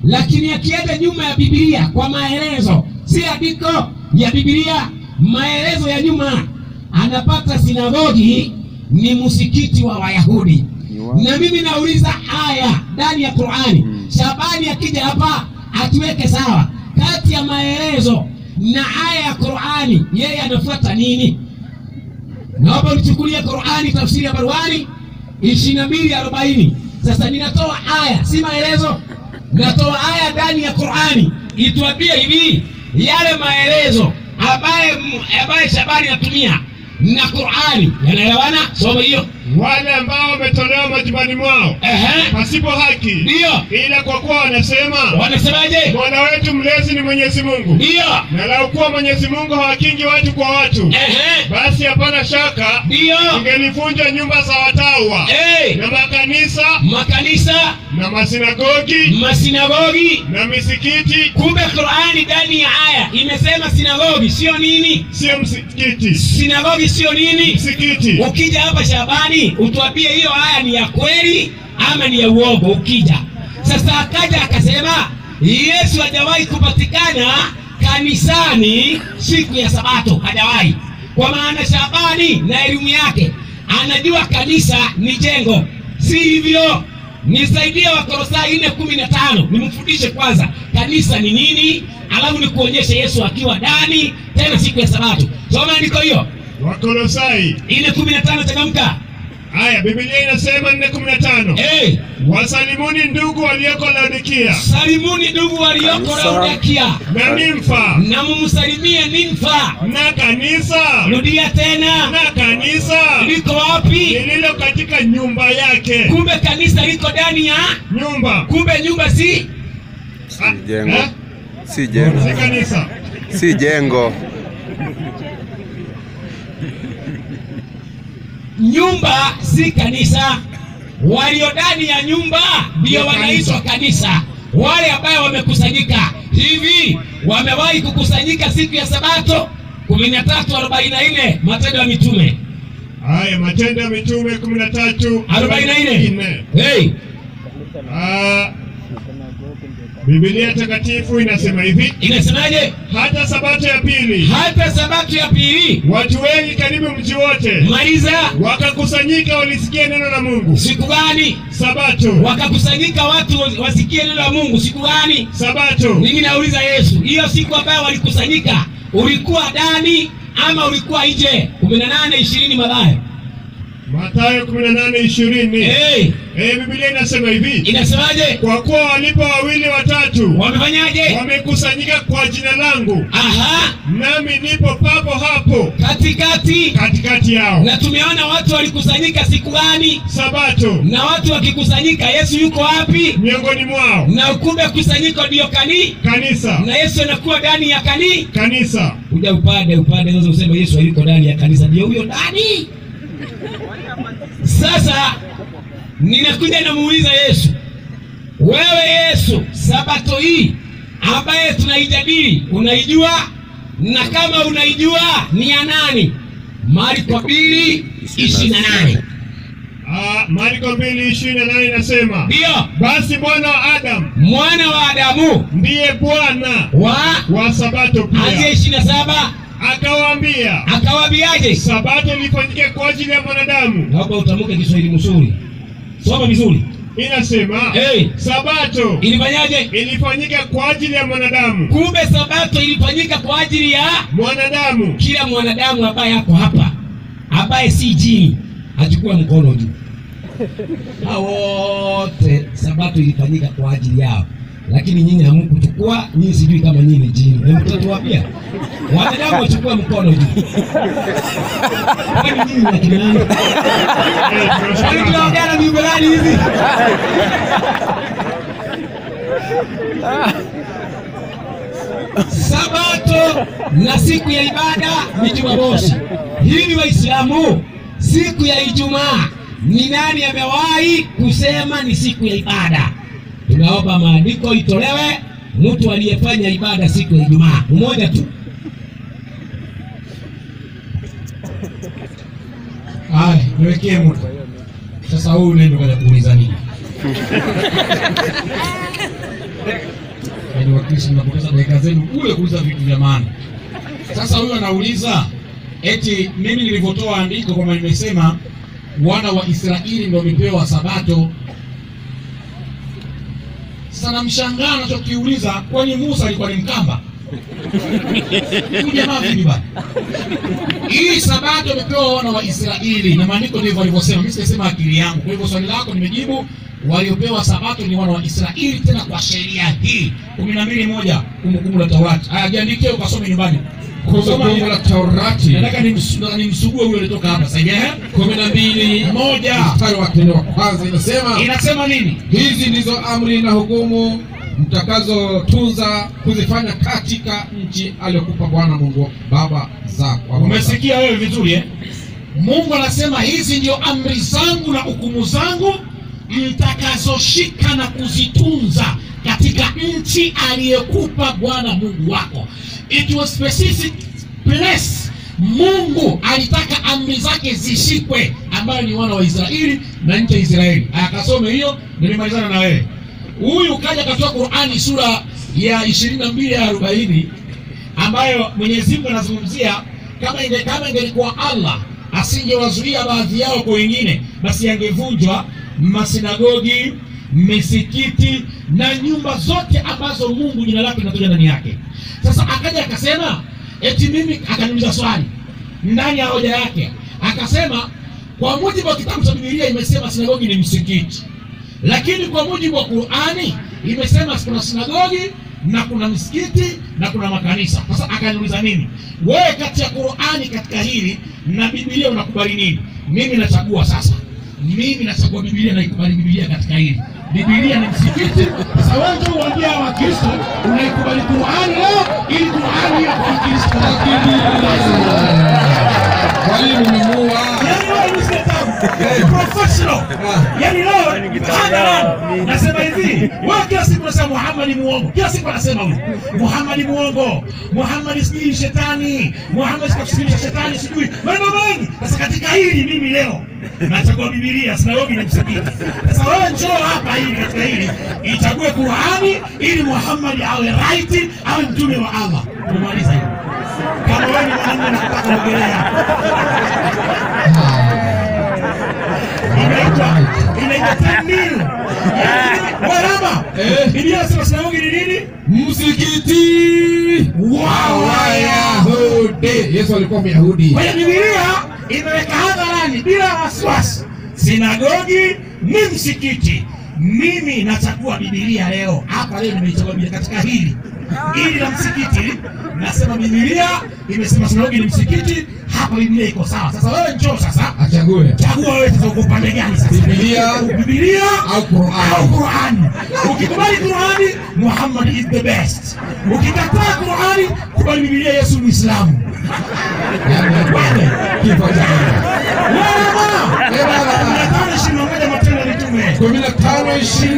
lakini akienda nyuma ya Biblia kwa maelezo, si andiko ya Biblia, maelezo ya nyuma, anapata sinagogi ni msikiti wa Wayahudi. Na mimi nauliza aya ndani ya Qur'ani, Shabani akija hapa atuweke sawa kati ya maelezo na aya ya Qur'ani, yeye anafuata nini? Naomba unichukulie Qur'ani tafsiri ya Barwani 22:40. Sasa ninatoa aya, si maelezo. Natoa aya ndani ya Qur'ani ituambie hivi yale maelezo ambaye Shabani anatumia na Qur'ani yanaelewana? Soma hiyo. Wale ambao wametolewa majumbani mwao pasipo haki, ndio, ila kwa kuwa wanasema, wanasemaje? Bwana wetu mlezi ni Mwenyezi Mungu. Ndio. Na lau kuwa Mwenyezi Mungu hawakingi watu kwa watu, basi hapana shaka, ndio, ingelivunja nyumba za watawa, na makanisa, na masinagogi, na misikiti. Kumbe Qur'ani ndani ya aya imesema sinagogi sio nini? Sio msikiti. Sinagogi sio nini? Msikiti. Ukija hapa Shabani utuambie hiyo aya ni ya kweli ama ni ya uongo ukija. Sasa akaja akasema Yesu hajawahi kupatikana kanisani siku ya Sabato, hajawahi. Kwa maana Shabani na elimu yake anajua kanisa ni jengo, si hivyo? Nisaidie Wakolosai 4:15 nimfundishe kwanza kanisa ni nini, alafu nikuonyeshe Yesu akiwa ndani tena siku ya Sabato. Soma andiko hiyo. Wakolosai 4:15, changamka. Haya, Biblia inasema 4:15. Wasalimuni ndugu walioko Laodikia. Salimuni ndugu walioko Laodikia. Na Nimfa. Na mumsalimie Nimfa. Na kanisa. Rudia tena. Na kanisa. Liko wapi? Lililo katika nyumba yake. Kumbe kanisa liko ndani ya nyumba. Kumbe nyumba si jengo. Si jengo. Si kanisa. Si jengo. Nyumba si kanisa. Walio ndani ya nyumba ndio wanaitwa kanisa. Wale ambao wamekusanyika hivi wamewahi kukusanyika siku ya Sabato? 13:44 Matendo ya Mitume. Haya, Matendo ya Mitume 13:44. Hey. Biblia takatifu inasema hivi. Inasemaje? Hata sabato ya pili. Hata sabato ya pili. Watu wengi karibu mji wote. Maliza. Wakakusanyika walisikia neno la Mungu. Siku gani? Sabato. Wakakusanyika watu wasikie neno la Mungu siku gani? Sabato. Mimi nauliza Yesu, hiyo siku ambayo walikusanyika ulikuwa ndani ama ulikuwa nje? 18:20 Mathayo. Mathayo 18:20. Hey. Biblia inasema hivi. Inasemaje? Kwa kuwa walipo wawili watatu wamefanyaje? Wamekusanyika kwa jina langu. Aha. Nami nipo papo hapo katikati yao. Na tumeona watu walikusanyika siku gani? Sabato. Na watu wakikusanyika Yesu yuko wapi? Miongoni mwao. Na kumbe kusanyiko ndio kanisa. Na Yesu anakuwa ndani ya kanisa. Uja upande sasa useme Yesu yuko ndani ya kanisa, ndio huyo ndani. Sasa ninakuja namuuliza Yesu, wewe Yesu, sabato hii ambaye tunaijadili unaijua? Na kama unaijua ni ya nani? Marko 2:28. Marko 2:28 inasema, ndio basi mwana wa Adamu, mwana wa Adamu ndiye Bwana wa sabato pia. Anzia 27. Akawaambia. Akawaambiaje? Sabato ilifanyike kwa ajili ya mwanadamu. Naomba utamke Kiswahili mzuri. Soma vizuri. Inasema, hey, Sabato ilifanyaje? Ilifanyika kwa ajili ya mwanadamu. Kumbe sabato ilifanyika kwa ajili ya mwanadamu. Kila mwanadamu ambaye yako hapa, ambaye si jini, achukue mkono juu. Hao wote sabato ilifanyika kwa ajili yao. Lakini nyinyi hamkuchukua, nyinyi sijui kama nyinyi ni jini. Ni mtoto wapia. Wanadamu wachukue mkono juu. Kwani nyinyi ni akina nani? Kwani tunaongea na viumbe gani hivi? Sabato na siku ya ibada ni Jumamosi. Hivi Waislamu, siku ya Ijumaa ni nani amewahi kusema ni siku ya ibada? Tunaomba maandiko itolewe mtu aliyefanya ibada siku ya Ijumaa mmoja tu. Haya, niwekee muda. Sasa huyu ndio kaja kuuliza nini? Yaani Wakristo mnapoteza dakika zenu bure kuuliza vitu vya maana. Sasa huyu anauliza eti mimi nilivyotoa andiko kwamba nimesema wana wa Israeli ndio wamepewa sabato. Sasa namshangaa anachokiuliza, kwani Musa alikuwa ni Mkamba? Huyu jamaa vipi bana? Hii sabato imepewa wana wa Israeli na maandiko ndivyo walivyosema. Mimi sisema akili yangu. Kwa hivyo swali lako nimejibu, waliopewa sabato ni wana wa Israeli tena kwa sheria hii. 12:1 Kumbukumbu la Torati. Haya, jiandikie ukasome nyumbani. Kumbukumbu la Torati. Nataka nimsugue huyo alitoka hapa sasa. 12:1 mstari wa kwanza inasema, inasema nini? Hizi ndizo amri na hukumu mtakazotunza kuzifanya katika nchi aliyokupa Bwana Mungu baba zako. Umesikia wewe vizuri eh? Mungu anasema hizi ndio amri zangu na hukumu zangu mtakazoshika na kuzitunza katika nchi aliyekupa Bwana Mungu wako. It was specific place. Mungu alitaka amri zake zishikwe, ambayo ni wana wa Israeli na nchi ya Israeli. Akasome hiyo, nilimalizana na wewe. Huyu kaja akatoa Qur'ani sura ya 22:40 ambayo Mwenyezi Mungu anazungumzia kama ingelikuwa Allah asingewazuia baadhi yao kwa wengine, basi angevunjwa masinagogi, misikiti na nyumba zote ambazo Mungu jina lake linatoka ndani yake. Sasa akaja akasema eti mimi, akaniuliza swali ndani ya hoja yake, akasema kwa mujibu wa kitabu cha Biblia imesema sinagogi ni msikiti, lakini kwa mujibu wa Qur'ani imesema kuna sinagogi na kuna msikiti na kuna makanisa. Sasa akaniuliza mimi, wewe kati ya Qur'ani katika hili na Biblia unakubali nini? Mimi nachagua sasa. Mimi nachagua Biblia na ikubali Biblia katika hili. Biblia ni msikiti. Sasa wewe ndio uambia Wakristo unaikubali Qur'an leo ili Qur'an iwe kwa Wakristo. Mwalimu umemuua. Yaani wewe ni professional. Yaani leo hadharani nasema hivi, wewe kila siku unasema Muhammad ni muongo. Kila siku anasema huyu Muhammad ni muongo, Muhammad sijui shetani, Muhammad sikafsirisha shetani sijui maneno mengi. Sasa katika hili mimi leo nachagua Biblia, sinagogi ni msikiti. Sasa wewe njoo hapa hili katika hili ichague Qur'ani ili Muhammad awe right, awe mtume wa Allah. Tumaliza hiyo. Kama wewe ni mwanamume na kutaka kuongelea inaitwa tanil. Waraba. Biblia inasema sinagogi ni nini? Msikiti wa Wayahudi. Yesu alikuwa Myahudi. Kwa hiyo Biblia imeweka hadharani bila wasiwasi, sinagogi ni msikiti. Mimi nachagua Biblia leo. Hapa leo nimeichagua Biblia katika hili. Ili la msikiti, nasema Biblia imesema sinagogi ni msikiti, hapa Biblia iko sawa. Sasa wewe njoo sasa. Achague. Chagua wewe sasa uko upande gani sasa? Biblia au Qur'an. Au Qur'an. Ukikubali Qur'ani, Muhammad is the best. Ukikataa Qur'ani, kubali Biblia, Yesu Muislamu. Yaani kifo cha Wewe 15:21 Matendo ya Mitume. 15:21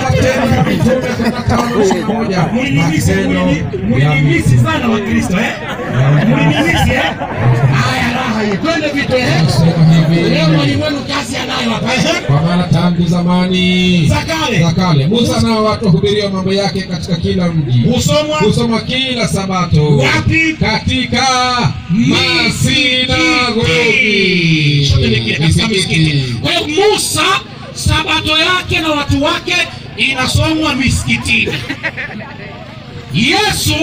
Matendo ya Mitume 15:21. Mlinimisi sana wa Kristo eh? Mlinimisi eh? Haya raha hii. Twende vitu eh? Leo mwalimu wenu kazi anayo hapa eh? Kwa maana tangu zamani za kale Musa nao watu hubiria mambo yake katika kila mji. Husomwa kila Sabato. Wapi? Katika masinagogi. Shote ni kile katika misikiti. Kwa hiyo Musa Sabato yake na watu wake inasomwa misikitini. Yesu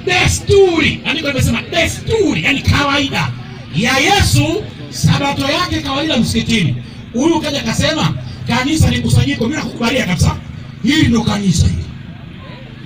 desturi, andiko limesema desturi, yani kawaida ya Yesu Sabato yake kawaida msikitini. Huyu kaja akasema kanisa ni kusanyiko. Mimi nakukubalia kabisa. Hili ndio kanisa hili.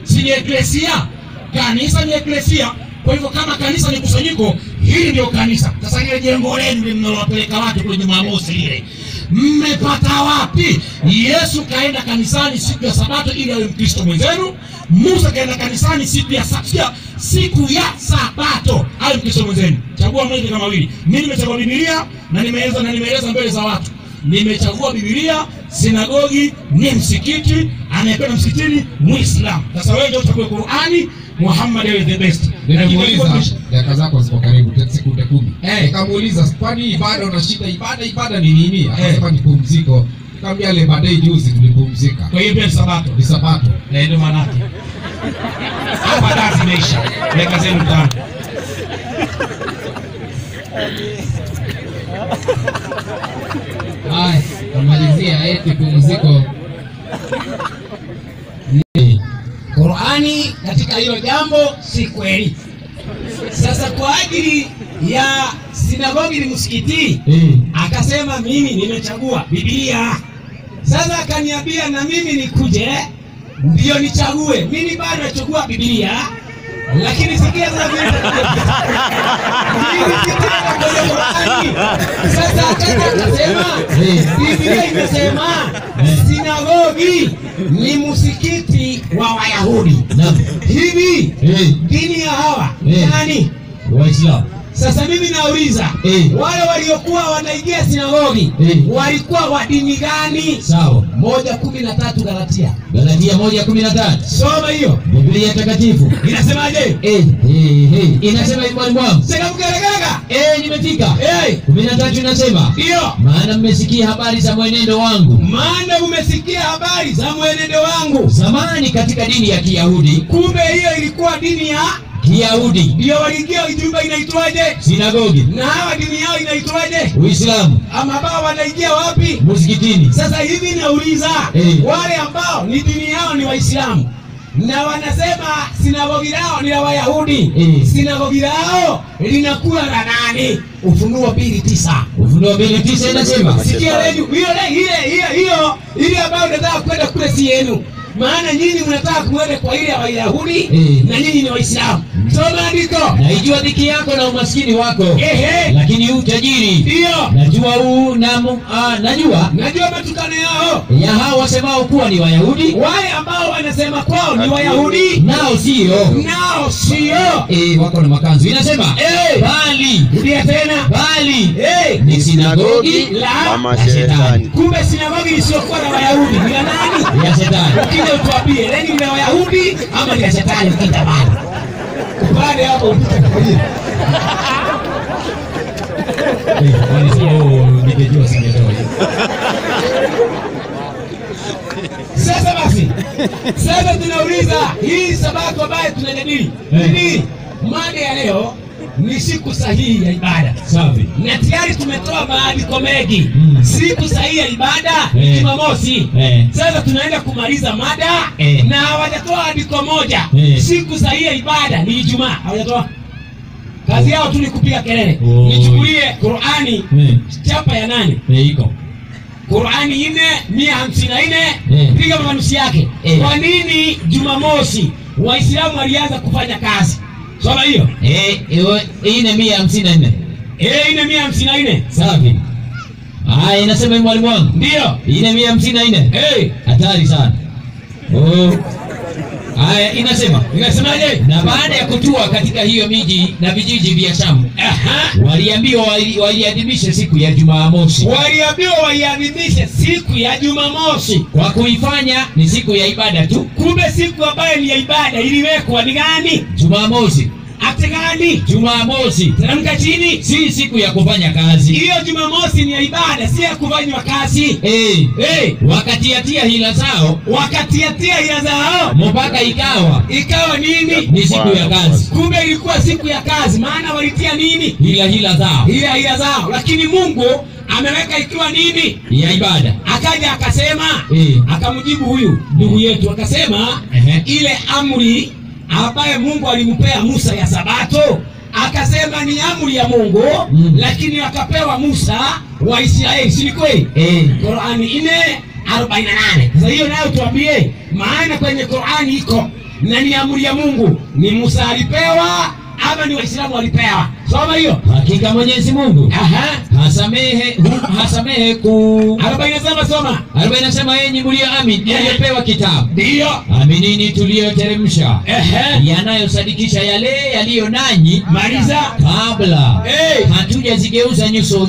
Si ni eklesia? Kanisa ni eklesia. Kwa hivyo kama kanisa ni kusanyiko, hili ndio kanisa. Sasa ile jengo lenu mnalowapeleka watu kule Jumamosi ile, mmepata wapi? Yesu kaenda kanisani siku ya Sabato ili awe Mkristo mwenzenu. Musa kaenda kanisani siku ya Sabato awe Mkristo mwenzenu. Chagua mmoja kama wawili. Mimi nimechagua Biblia na nimeeleza mbele za watu. Nimechagua Biblia, sinagogi ni msikiti, anayependa msikitini Muislamu. Sasa wewe ndio utakuwa Qur'ani, Muhammad is the best. Nikamuuliza, dakika zako ziko karibu sekunde 10. Nikamuuliza, kwani ibada unashika ibada ni nini? Akasema ni pumziko. Nikamwambia ile baadaye juzi tulipumzika. Kwa hiyo pia ni Sabato. Ni Sabato. Na ndio maana yake. Hapa kazi imeisha. Dakika zenu 5. Haya, kumalizia eti pumziko. Qur'ani katika hilo jambo si kweli. Sasa kwa ajili ya sinagogi ni msikiti, akasema mimi nimechagua Biblia. Sasa akaniambia na mimi nikuje ndio nichague. Mimi bado nachagua Biblia. Lakini sikia sasa vile Qur'ani. Sasa akasema Biblia imesema sinagogi ni msikiti wa Wayahudi. Hivi dini ya hawa nani? Waislamu. Sasa mimi nauliza, wale waliokuwa wanaingia sinagogi walikuwa wa dini gani? Sawa. 1:13 Galatia. Galatia 1:13. Soma hiyo. Biblia takatifu. Inasemaje? Inasema hivi mwalimu wangu. Sema mgeregega. Nimefika. 13 inasema. Ndio. Maana mmesikia habari za mwenendo wangu. Maana umesikia habari za mwenendo wangu. Zamani katika dini ya Kiyahudi. Kumbe hiyo ilikuwa dini ya Kiyahudi. Ndio waliingia ujumbe inaitwaje? Sinagogi. Na hawa dini yao inaitwaje? Uislamu. Ama ambao wanaingia wapi? Msikitini. Sasa hivi nauliza, wale ambao ni dini yao ni Waislamu na wanasema sinagogi lao ni la Wayahudi, sinagogi lao linakuwa la nani? Ufunuo 2:9. Ufunuo 2:9 inasema. Sikia leo hiyo hiyo ile ambayo unataka kwenda kule si yenu. Maana nyinyi mnataka kuenda kwa ile ya Wayahudi na nyinyi ni Waislamu. Soma andiko. Naijua dhiki yako na umaskini wako. Ehe. Lakini u tajiri. Ndio. Najua najua. Najua matukano yao. Ya hao wasemao kuwa ni Wayahudi. Wale ambao wanasema kwao ni Wayahudi. Nao sio. Nao sio. Wako na makanzu. Inasema bali. Rudia tena. Bali ni sinagogi la shetani. Kumbe sinagogi isiyokuwa na Wayahudi ni ya nani? Ya shetani. Ukija utuambie, nani ni Wayahudi ama ni ya shetani ukija bali. Upande hapo upite kwa hiyo. Ningejua singetoa hiyo. Sasa basi. Sasa tunauliza hii sabato ambayo tunajadili. Nini? Mada ya leo ni siku sahihi ya ibada. Safi. Na tayari tumetoa maandiko mengi. Siku sahihi ya ibada ni Jumamosi. Sasa tunaenda kumaliza mada na hawajatoa andiko moja. Siku sahihi ya ibada ni Ijumaa. Hawajatoa. Kazi yao tu ni kupiga kelele. Nichukulie Qur'ani chapa ya 8. Iko. Qur'ani 4:154 piga manusi yake. Kwa nini Jumamosi Waislamu walianza kufanya kazi? Soma hiyo. 4:154. 4:154. Safi. Haya, inasema mwalimu wangu. Ndio. 4:154. Hatari sana. Haya, inasema. Inasemaje? Na baada ya kutua katika hiyo miji na vijiji vya Shamu, waliambiwa waiadhimishe siku ya Jumamosi. Waliambiwa waiadhimishe siku ya Jumamosi kwa kuifanya ni siku ya ibada tu. Kumbe siku ambayo ni ya ibada iliwekwa ni gani? Jumamosi. Ate gani? Jumamosi. Teremka chini. Si siku ya kufanya kazi. Hiyo Jumamosi ni ya ibada, si ya kufanywa kazi. Wakatiatia hila zao. Wakatiatia hila zao. Mpaka ikawa. Ikawa nini? Ni siku ya kazi. Kumbe ilikuwa siku ya kazi, maana walitia nini? Hila zao. Hila zao. Lakini Mungu ameweka ikiwa nini? Ya ibada. Akaja akasema, akamjibu huyu ndugu yetu akasema, ile amri ambaye Mungu alimpea Musa ya Sabato, akasema ni amri ya Mungu, lakini akapewa Musa wa Israeli, si kweli? Qur'ani 4:48. Sasa hiyo nayo tuambie, maana kwenye Qur'ani iko na ni amri ya Mungu, ni Musa alipewa ama ni Waislamu walipewa? Soma hiyo. Hakika Mwenyezi Mungu hasamehe ku 47. Soma 47. Enyi mlioamini, mliopewa kitabu, ndio aminini tuliyoteremsha, yanayosadikisha yale yaliyo nanyi. Maliza. Kabla hatujazigeuza nyuso,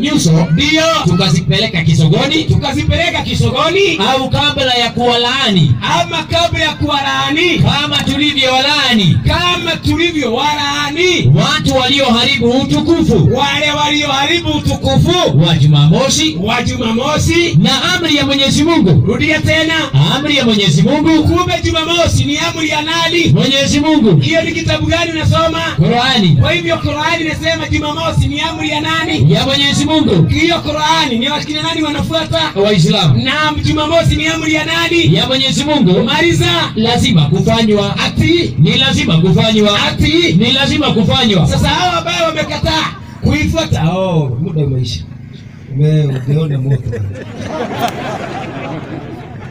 ndio tukazipeleka kisogoni, tukazipeleka kisogoni, au kabla ya kuwalaani, ama kabla ya kuwalaani, kama tulivyowalaani, kama tulivyowalaani watu walioharibu utukufu, wale walioharibu utukufu wa Jumamosi, wa Jumamosi na amri ya Mwenyezi Mungu. Rudia tena, amri ya Mwenyezi Mungu. Kumbe Jumamosi ni amri ya nani? Mwenyezi Mungu. Hiyo ni kitabu gani unasoma? Qur'ani. Kwa hivyo Qur'ani inasema Jumamosi ni amri ya nani? Ya Mwenyezi Mungu. Hiyo Qur'ani ni wakina nani wanafuata? Waislamu. Naam, Jumamosi ni amri ya nani? Ya Mwenyezi Mungu. Maliza. Lazima kufanywa. Ati ni lazima kufanywa. Ati ni lazima kufanywa. Sasa hawa ambao wamekataa kuifuata, muda umeisha. Umeona moto.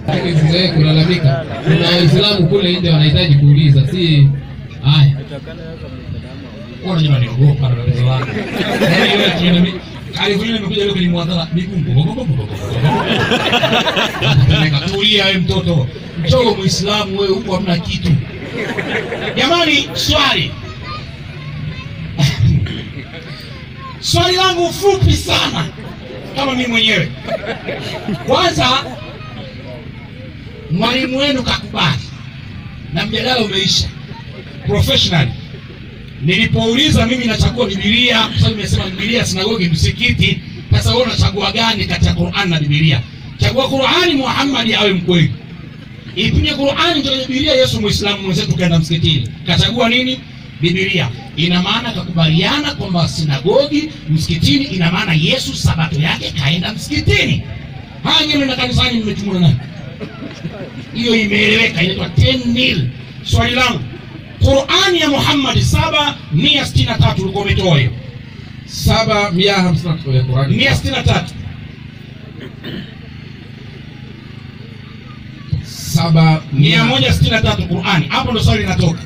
Lakini kulalamika. Kuna Waislamu kule nje wanahitaji kuuliza, si haya. Wewe unajua niogopa na tatizo lako. Yaani wewe karibu nimekuja leo kwenye muadhara miguu. Tulia wewe mtoto. Mtoto Muislamu wewe huko hamna kitu. Jamani, swali. Swali langu fupi sana kama mimi mwenyewe. Kwanza, mwalimu wenu kakubali na mjadala umeisha. Professionally, nilipouliza mimi nachagua Biblia kwa sababu nimesema Biblia, sinagogi, msikiti. Sasa wewe unachagua gani kati ya Qur'an na Biblia? Chagua Qur'ani, Muhammad awe mkweli. Ipinye Qur'ani ndio Biblia, Yesu Muislamu mwenzetu kaenda msikitini. Kachagua nini? Biblia. Ina maana kakubaliana kwamba sinagogi, msikitini, ina maana Yesu sabato yake kaenda msikitini. Haya nyinyi na kanisani mmechumuna nayo. Hiyo imeeleweka, inaitwa 10-0. Swali langu, Qur'ani ya Muhammad 7:163 ulikuwa umetoa hiyo. 7:153 ya Qur'ani. 163. 163 Qur'ani. Hapo ndo swali linatoka.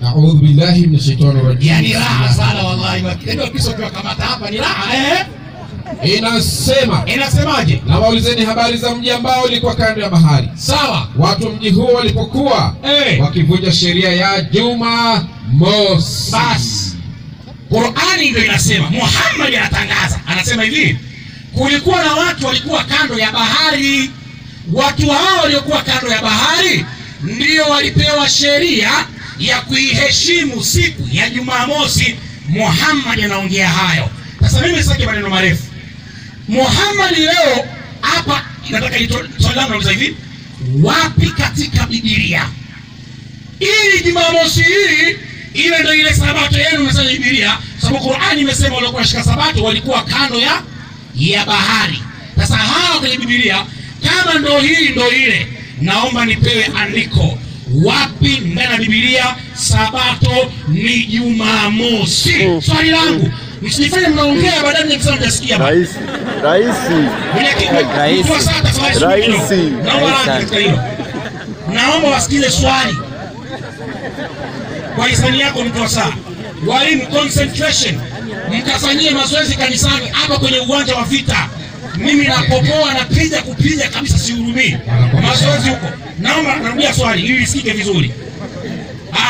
A'udhu billahi minash shaitani rajim. Yani raha sana wallahi. Ndio kisha ukiwakamata hapa ni raha. Inasema. Inasemaje? Na waulizeni habari za mji ambao ulikuwa kando ya bahari. Sawa. Watu mji huo walipokuwa wakivunja sheria ya Jumamosi. Bas. Qur'ani ndio inasema, Muhammad anatangaza. Anasema hivi, kulikuwa na watu walikuwa kando ya bahari. Watu hao waliokuwa kando ya bahari ndio walipewa sheria ya kuiheshimu siku ya Jumamosi. Muhammad anaongea hayo. Sasa mimi sitaki maneno marefu. Muhammad leo hapa nataka swali langu nauliza hivi, wapi katika Biblia ili Jumamosi hii ile ndio ile sabato yenu mnasema Biblia, sababu Qur'ani imesema waliokuwa wanashika sabato walikuwa kando ya bahari. Sasa hao kwenye Biblia kama ndio hii ndio ile, naomba nipewe andiko wapi ndani ya Biblia sabato ni Jumamosi. Swali langu, msijifanye mnaongea baadaye mnasema mjasikia. Raisi. Raisi. Naomba wasikize swali. Kwa hisani yako mtu wa saa. Walimu, concentration. Mkafanyie mazoezi kanisani hapa kwenye uwanja wa vita. Mimi napopoa napiga kupiga kabisa, sihurumii. Mazoezi huko. Naomba narudia swali ili lisikike vizuri.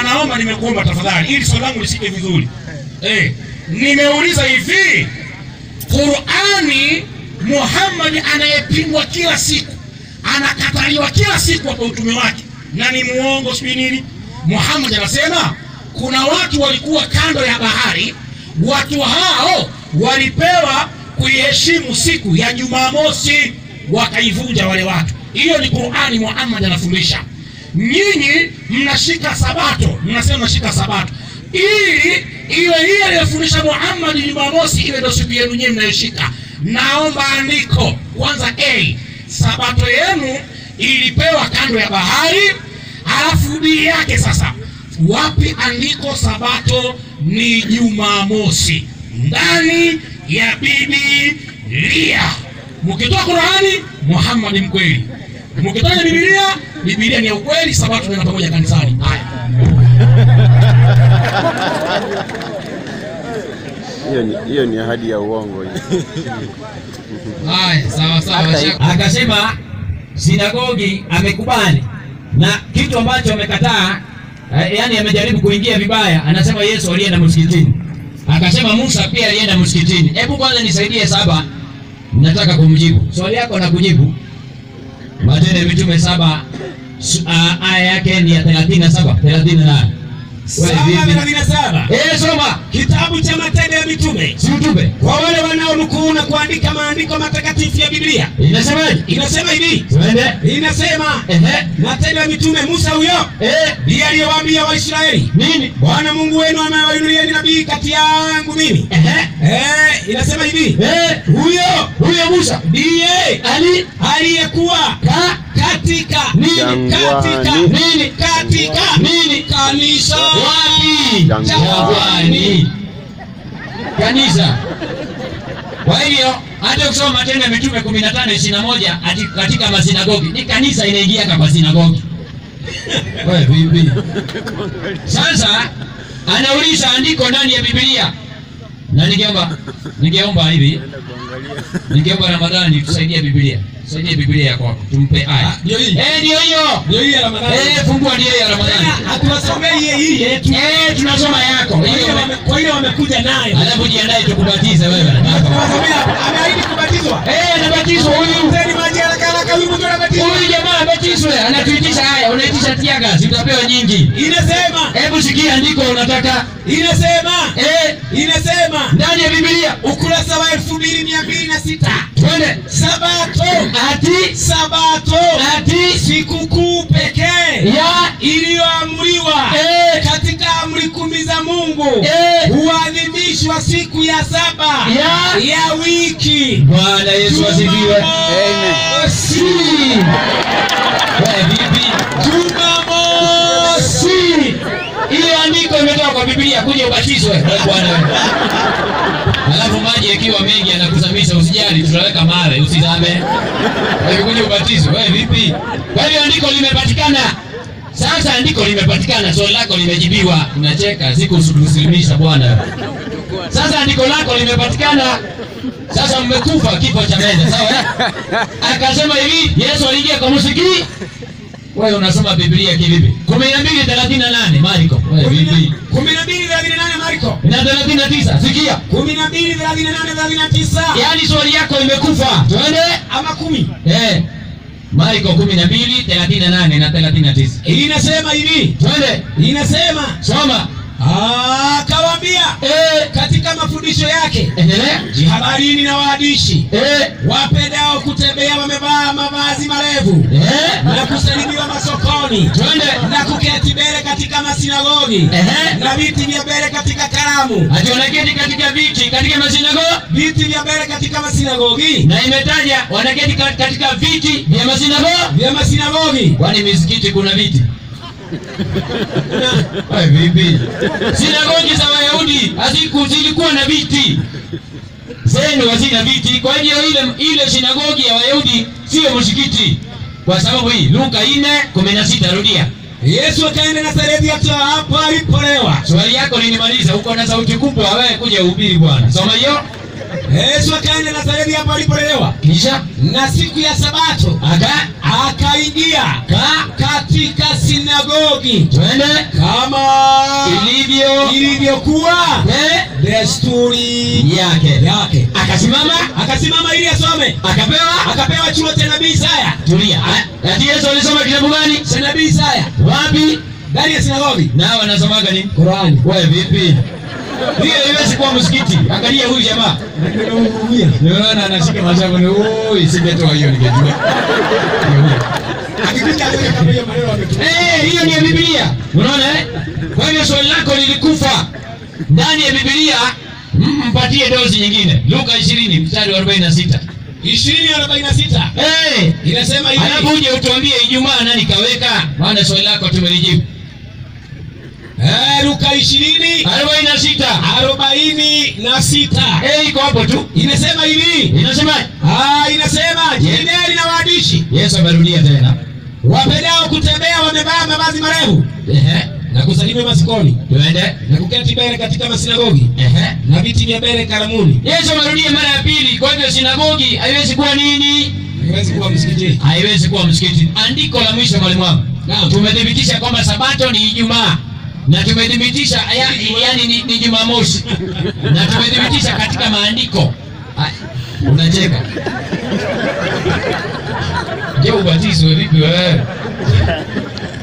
Naomba, nimekuomba tafadhali ili swali langu lisikike vizuri. Nimeuliza hivi, Qur'ani Muhammad anayepingwa kila siku, anakataliwa kila siku kwa utume wake na ni muongo sijui nini. Muhammad anasema kuna watu walikuwa kando ya bahari, watu hao walipewa kuiheshimu siku ya Jumamosi, wakaivunja wale watu. Hiyo ni Qur'ani, Muhammad anafundisha. Nyinyi mnashika sabato, mnasema mnashika sabato ili ile ile aliyofundisha Muhammad Jumamosi ile ndio siku yenu nyinyi mnayoshika. Naomba andiko kwanza, A, sabato yenu ilipewa kando ya bahari, halafu B yake sasa, wapi andiko sabato ni Jumamosi ndani ya Biblia? Mkitoa Qur'ani, Muhammad mkweli. Mkitoa Biblia, Biblia ni ya ukweli, sabato tunaenda pamoja kanisani. Haya. Hiyo ni ahadi ya uongo hiyo. Haya, sawa sawa. Akasema sinagogi amekubali, na kitu ambacho amekataa, yani amejaribu kuingia vibaya, anasema Yesu alienda msikitini. Akasema Musa pia alienda msikitini. Hebu kwanza nisaidie saba, nataka kumjibu swali yako na kujibu. Matendo ya Mitume 7 aya yake ni ya 37, 38. 37. Soma kitabu cha Matendo ya Mitume. Si mtume. Kwa wale wanaonukuu na kuandika maandiko matakatifu ya Biblia. Inasemaje? Inasema hivi. Twende. Inasema Matendo ya Mitume, Musa huyo ndiye aliyewaambia Waisraeli nini? Bwana Mungu wenu amewainulieni nabii kati yangu mimi. Inasema hivi. Huyo Musa ndiye aliyekuwa katika nini? Katika nini? Katika nini? Kanisa. Wapi? Jangwani. Kanisa. Kwa hiyo hata ukisoma Matendo ya Mitume 15:21 katika masinagogi, ni kanisa inaingia kwa sinagogi. Wewe vipi? Sasa anauliza andiko ndani ya Biblia. Na ningeomba hivi. Ningeomba Ramadhani tusaidie Biblia. Tusaidie Biblia yako tumpe aya. Ndio hii. Ndio hiyo. Ndio hii ya Ramadhani. Fungua ndio ya Ramadhani. Hatusomei hii yetu. Tunasoma yako. Kwa hiyo wamekuja nayo. Alafu jiandae tukubatize wewe. Ameahidi kubatizwa. Anabatizwa huyu. Tena maji haraka haraka huyu mtu anabatizwa. Huyu jamaa abatizwe, anatuitisha haya, unaitisha tiaga, si utapewa nyingi. Inasema. Hebu sikia andiko unataka. Inasema. Inasema. Ndani ya Biblia ukurasa wa 2206. Twende. Sabato. Ati Sabato. Ati sikukuu pekee ya iliyoamriwa katika amri 10 za Mungu huadhimishwa siku ya 7 ya wiki. Bwana Yesu asifiwe. Amen. Si. Wewe vipi? Jumamosi. Ile andiko imetoka kwa Biblia, kuja ubatizwe. Bwana. Alafu maji yakiwa mengi yanakuzamisha, usijali, tutaweka mawe, usizame. Wewe kuja ubatizwe. Wewe vipi? Kwa hiyo andiko limepatikana. Sasa andiko limepatikana, swali lako limejibiwa. Unacheka, sikusilimisha bwana. Sasa andiko lako limepatikana. Sasa mmekufa kifo cha mende, sawa eh? Akasema hivi, Yesu aliingia kwa msikiti. Wewe unasoma Biblia kivipi? 12:38 Marko. Wewe vipi? 12:38 Marko. Na 39, sikia. 12:38 39. Yaani swali yako imekufa. Twende ama 10. Marko 12:38 na 39. Inasema hivi. Twende. Inasema soma. Akawaambia katika mafundisho yake, endelea. Jihadharini na waandishi wapendao kutembea wamevaa mavazi marefu na kusalimiwa masokoni, twende, na kuketi mbele katika masinagogi na viti vya mbele katika karamu. Ati wanaketi katika viti katika masinagogi, viti vya mbele katika masinagogi, na imetaja wanaketi katika viti vya masinagogi, vya masinagogi. Kwani misikiti kuna viti? Wewe vipi? Sinagogi za Wayahudi hazikuwa na viti. Zenu hazina viti. Kwa hiyo ile sinagogi ya Wayahudi sio msikiti. Kwa sababu hii Luka 4:16, rudia. Yesu akaenda Nazareti hapo alipolewa. Swali yako linimaliza, uko na sauti kubwa wewe kuja uhubiri bwana. Soma hiyo. Yesu akaenda Nazareti hapo alipolelewa. Kisha na siku ya Sabato akaingia katika sinagogi, twende, kama ilivyokuwa desturi yake. Akasimama ili asome. Akapewa chuo cha nabii Isaya. Tulia. Ati Yesu alisoma kitabu gani? Cha nabii Isaya. Wapi? Ndani ya sinagogi. Na wanasomaga nini? Qur'ani. Wewe vipi? Hiyo haiwezi kuwa msikiti. Angalia huyu jamaa. Nimeona anashika mashavu ni oi, singetoa hiyo ningejua. Akikuta kama hiyo maneno ametumia. Hiyo ni Biblia. Unaona eh? Kwa hiyo swali lako lilikufa. Ndani ya Biblia mpatie dozi nyingine. Luka 20 mstari wa 46. 20:46. Inasema hivi. Alafu uje utuambie Ijumaa nani kaweka? Maana swali lako tumelijibu. Luka 20:46. 46. Iko hapo tu. Inasema hivi. Inasema? Inasema jihadharini na waandishi. Yesu amerudia tena. Wapendao kutembea wamevaa mavazi marefu. Na kusalimiwa masokoni. Twende. Na kuketi mbele katika masinagogi. Na viti vya mbele karamuni. Yesu amerudia mara ya pili. Kwa hivyo sinagogi haiwezi kuwa nini? Haiwezi kuwa msikiti. Haiwezi kuwa msikiti. Andiko la mwisho mwalimu wangu. Tumethibitisha kwamba Sabato ni Ijumaa. Na tumethibitisha yani ni Jumamosi. Na tumethibitisha katika maandiko. Unacheka. Je, ubatizwe vipi wewe?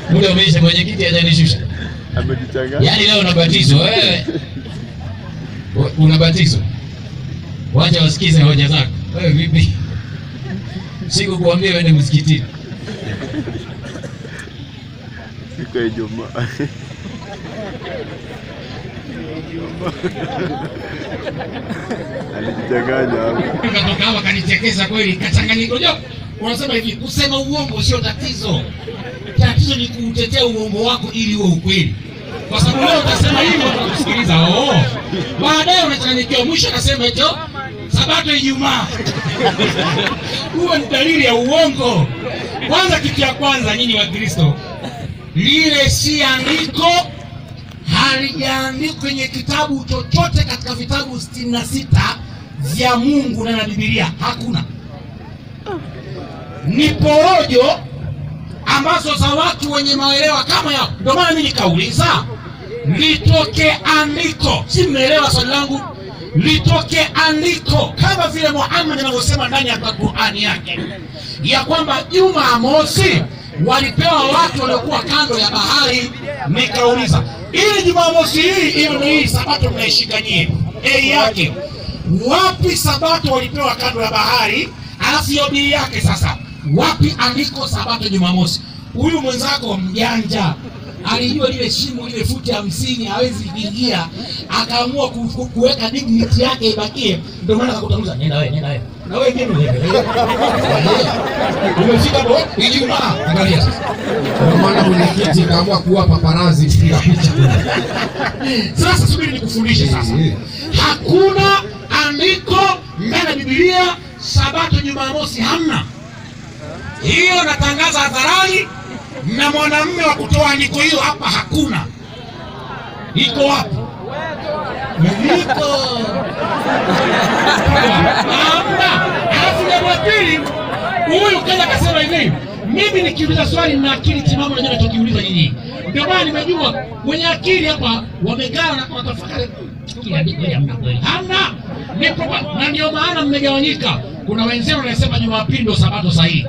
Muda umeisha, mwenyekiti hajanishusha. Amejichanganya. Yaani leo unabatizwa wewe. Unabatizwa. Wacha wasikize hoja zako. Wewe vipi? Sikukuambia uende msikitini. Siku ya Ijumaa. Alijichanganya hapo. Nikatoka hapa kanichekesha kweli, kachanganyika. Unajua wanasema hivi, kusema uongo sio tatizo. Tatizo ni kuutetea uongo wako ili uwe ukweli. Kwa sababu leo utasema hivi watu watakusikiliza. Baadaye unachanganyikiwa, mwisho akasema hicho Sabato Ijumaa. Huo ni dalili ya uongo. Kwanza, kitu ya kwanza nyinyi wa Kristo, lile si andiko, halijaandikwa kwenye kitabu chochote katika vitabu 66 vya Mungu na Biblia, hakuna. Ni porojo ambazo za watu wenye maelewa kama yao. Ndio maana mimi nikauliza litoke andiko. Si mmeelewa swali langu? Litoke andiko kama vile Muhammad anavyosema ndani ya Qur'ani yake ya kwamba Jumamosi walipewa watu waliokuwa kando ya bahari. Nikauliza, ili Jumamosi hii ile ni Sabato mnaishika nyie, yake wapi Sabato walipewa kando ya bahari? Alafu hiyo bii yake sasa, wapi andiko Sabato Jumamosi? Huyu mwenzako mjanja alijua lile shimo lile futi 50 hawezi kuingia, akaamua kuweka dignity yake ibakie. Ndio maana akakutanguliza, nenda wewe, nenda wewe. Na wewe ndio wewe. Umefika hapo Ijumaa, angalia sasa. Ndio maana mwenyekiti akaamua kuwa paparazi mpiga picha. Sasa subiri nikufundishe sasa. Hakuna andiko ndani ya Biblia Sabato Jumamosi, hamna. Hiyo natangaza hadharani. Na mwanamume wa kutoa andiko hiyo hapa hakuna. Iko wapi? Iko. Hamna. Alafu jambo la pili, huyu kaja akasema hivi, mimi nikiuliza swali na akili timamu najua nitakiuliza nyinyi. Ndio maana nimejua wenye akili hapa wamekaa na watafakari kila andiko hamna kweli. Hamna. Na ndio maana mmegawanyika. Kuna wenzenu wanasema Jumapili ndio Sabato sahihi.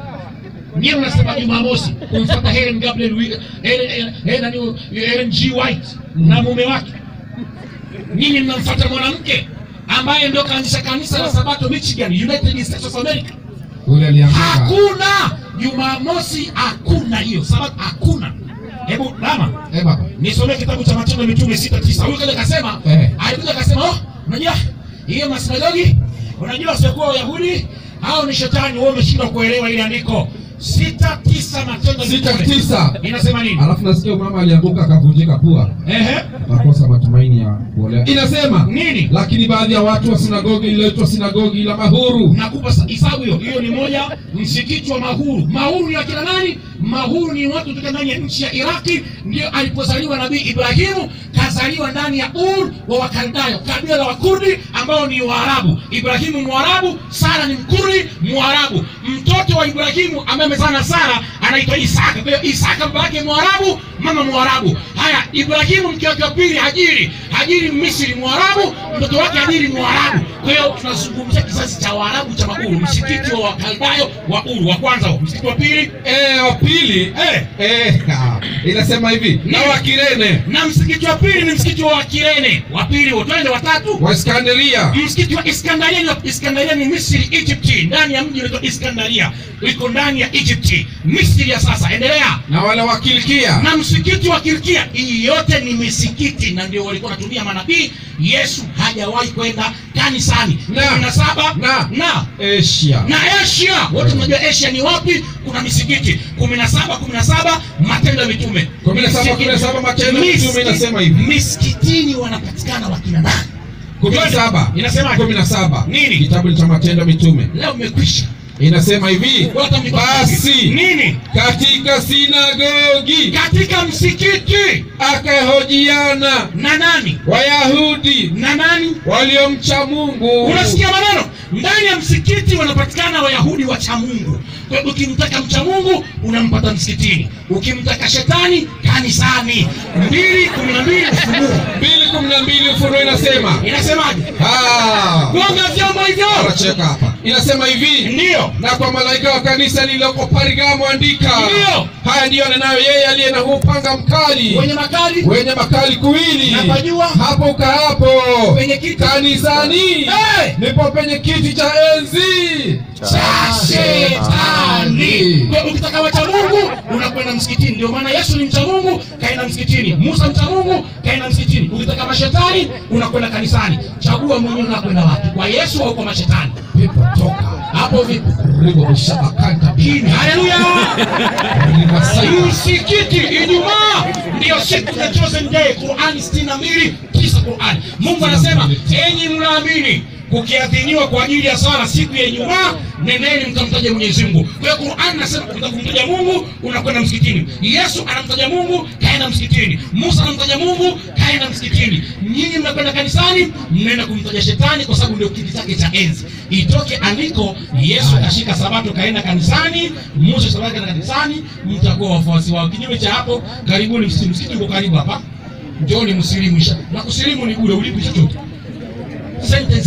Nyinyi mnasema Jumamosi kumfuata Helen Gabriel Helen G White na mume wake. Nyinyi mnamfuata mwanamke ambaye ndio kaanzisha kanisa la Sabato Michigan, United States of America. Hakuna Jumamosi, hakuna hiyo Sabato, hakuna. Hebu mama, baba, nisomee kitabu cha Matendo ya Mitume 6:9. Huyu kaja akasema, alikuja akasema, oh, unajua hiyo masinagogi, unajua sio kwa Wayahudi, hao ni shetani, wao wameshindwa kuelewa ile andiko. 6:9 Matendo 6:9 inasema nini? Alafu nasikia mama alianguka akavunjika pua. Akakosa matumaini ya kuolewa. Inasema nini? Lakini baadhi ya watu wa sinagogi iliyoitwa sinagogi la Mahuru. Nakupa hesabu hiyo. Hiyo ni moja, msikiti wa Mahuru. Mahuru ni akina nani? Mahuru ni watu kutoka ndani ya nchi ya Iraki, ndio alipozaliwa Nabii Ibrahimu, kazaliwa ndani ya Ur wa Wakaldayo, kabila la Wakurdi ambao ni Waarabu. Ibrahimu Mwarabu, Sara ni Mkurdi Mwarabu. Mtoto wa Ibrahimu ambaye amezaa na Sara anaitwa Isaka. Kwa hiyo Isaka baba yake Mwarabu, mama Mwarabu. Haya, Ibrahimu mke wake wa pili Hajiri, Hajiri Misri Mwarabu, mtoto wake Hajiri Mwarabu. Kwa hiyo tunazungumzia kizazi cha Waarabu cha Mahuru, msikiti wa Wakaldayo wa Ur wa kwanza, msikiti wa pili wa pili inasema hivi, na wa Kirene. Na msikiti wa pili ni msikiti wa Kirene. Wa pili, twende watatu. Wa Iskandaria. Msikiti wa Iskandaria, Iskandaria ni Misri, Egypt, ndani ya mji unaitwa Iskandaria. Iko ndani ya Egypt, Misri ya sasa. Endelea. Na wale wa Kilkia. Na msikiti wa Kilkia. Hii yote ni misikiti na ndio walikuwa wanatumia manabii. Yesu hajawahi kwenda kanisani. Na 7 na Asia. Na Asia. Wote tunajua Asia ni wapi? Kuna misikiti. 17 17 Matendo ya Mitume. 17 17 Matendo ya Mitume inasema hivi. Misikitini wanapatikana wakina nani? 17 inasema 17. Nini? Kitabu cha Matendo ya Mitume. Leo umekwisha. Inasema hivi, basi nini? Katika sinagogi, katika msikiti, akahojiana na nani? Wayahudi. Na nani? Waliomcha Mungu. Unasikia maneno? Ndani ya msikiti wanapatikana Wayahudi wacha Mungu. Kwa hiyo ukimtaka mcha Mungu unampata msikitini, ukimtaka shetani kanisani. 2:12 Ufunuo. 2:12 Ufunuo inasema. Inasemaje? Gonga vyombo hivyo. Anacheka hapa. Inasema hivi. Ndio. Na kwa malaika wa kanisa lililoko Pergamo andika. Ndio. Haya ndiyo anenayo yeye aliye na huu upanga mkali, wenye makali kuwili. Napajua. Hapo ukaapo penye kiti kanisani, ndipo penye kiti cha enzi cha shetani. Kwa ukitaka wacha Mungu unakwenda msikitini. Ndio maana Yesu ni mcha Mungu, kaenda msikitini. Musa mcha Mungu, kaenda msikitini. Ukitaka mashetani unakwenda kanisani. Chagua mwenyewe unakwenda wapi, kwa Yesu au kwa mashetani. Pepo toka. Hapo vipi? Ribo mshabakanta. Haleluya. Msikiti Ijumaa ndio siku ya chosen day. Qur'an 62:9 Qur'an. Mungu anasema, enyi mnaamini, kukiadhiniwa kwa ajili ya sala siku ya Ijumaa, nendeni mkamtaje Mwenyezi Mungu. Kwa hiyo Qur'an inasema ukitaka kumtaja Mungu unakwenda msikitini. Yesu anamtaja Mungu, kaenda msikitini. Musa anamtaja Mungu, kaenda msikitini. Nyinyi mnakwenda kanisani, mnaenda kumtaja shetani kwa sababu ndio kiti chake cha enzi. Itoke andiko Yesu kashika Sabato kaenda kanisani, Musa Sabato kaenda kanisani, mtakuwa wafuasi wao. Kinyume cha hapo, karibuni msikitini. Msikiti uko karibu hapa. Njooni msilimu. Na kusilimu ni bure, ulipi chochote. Sentence.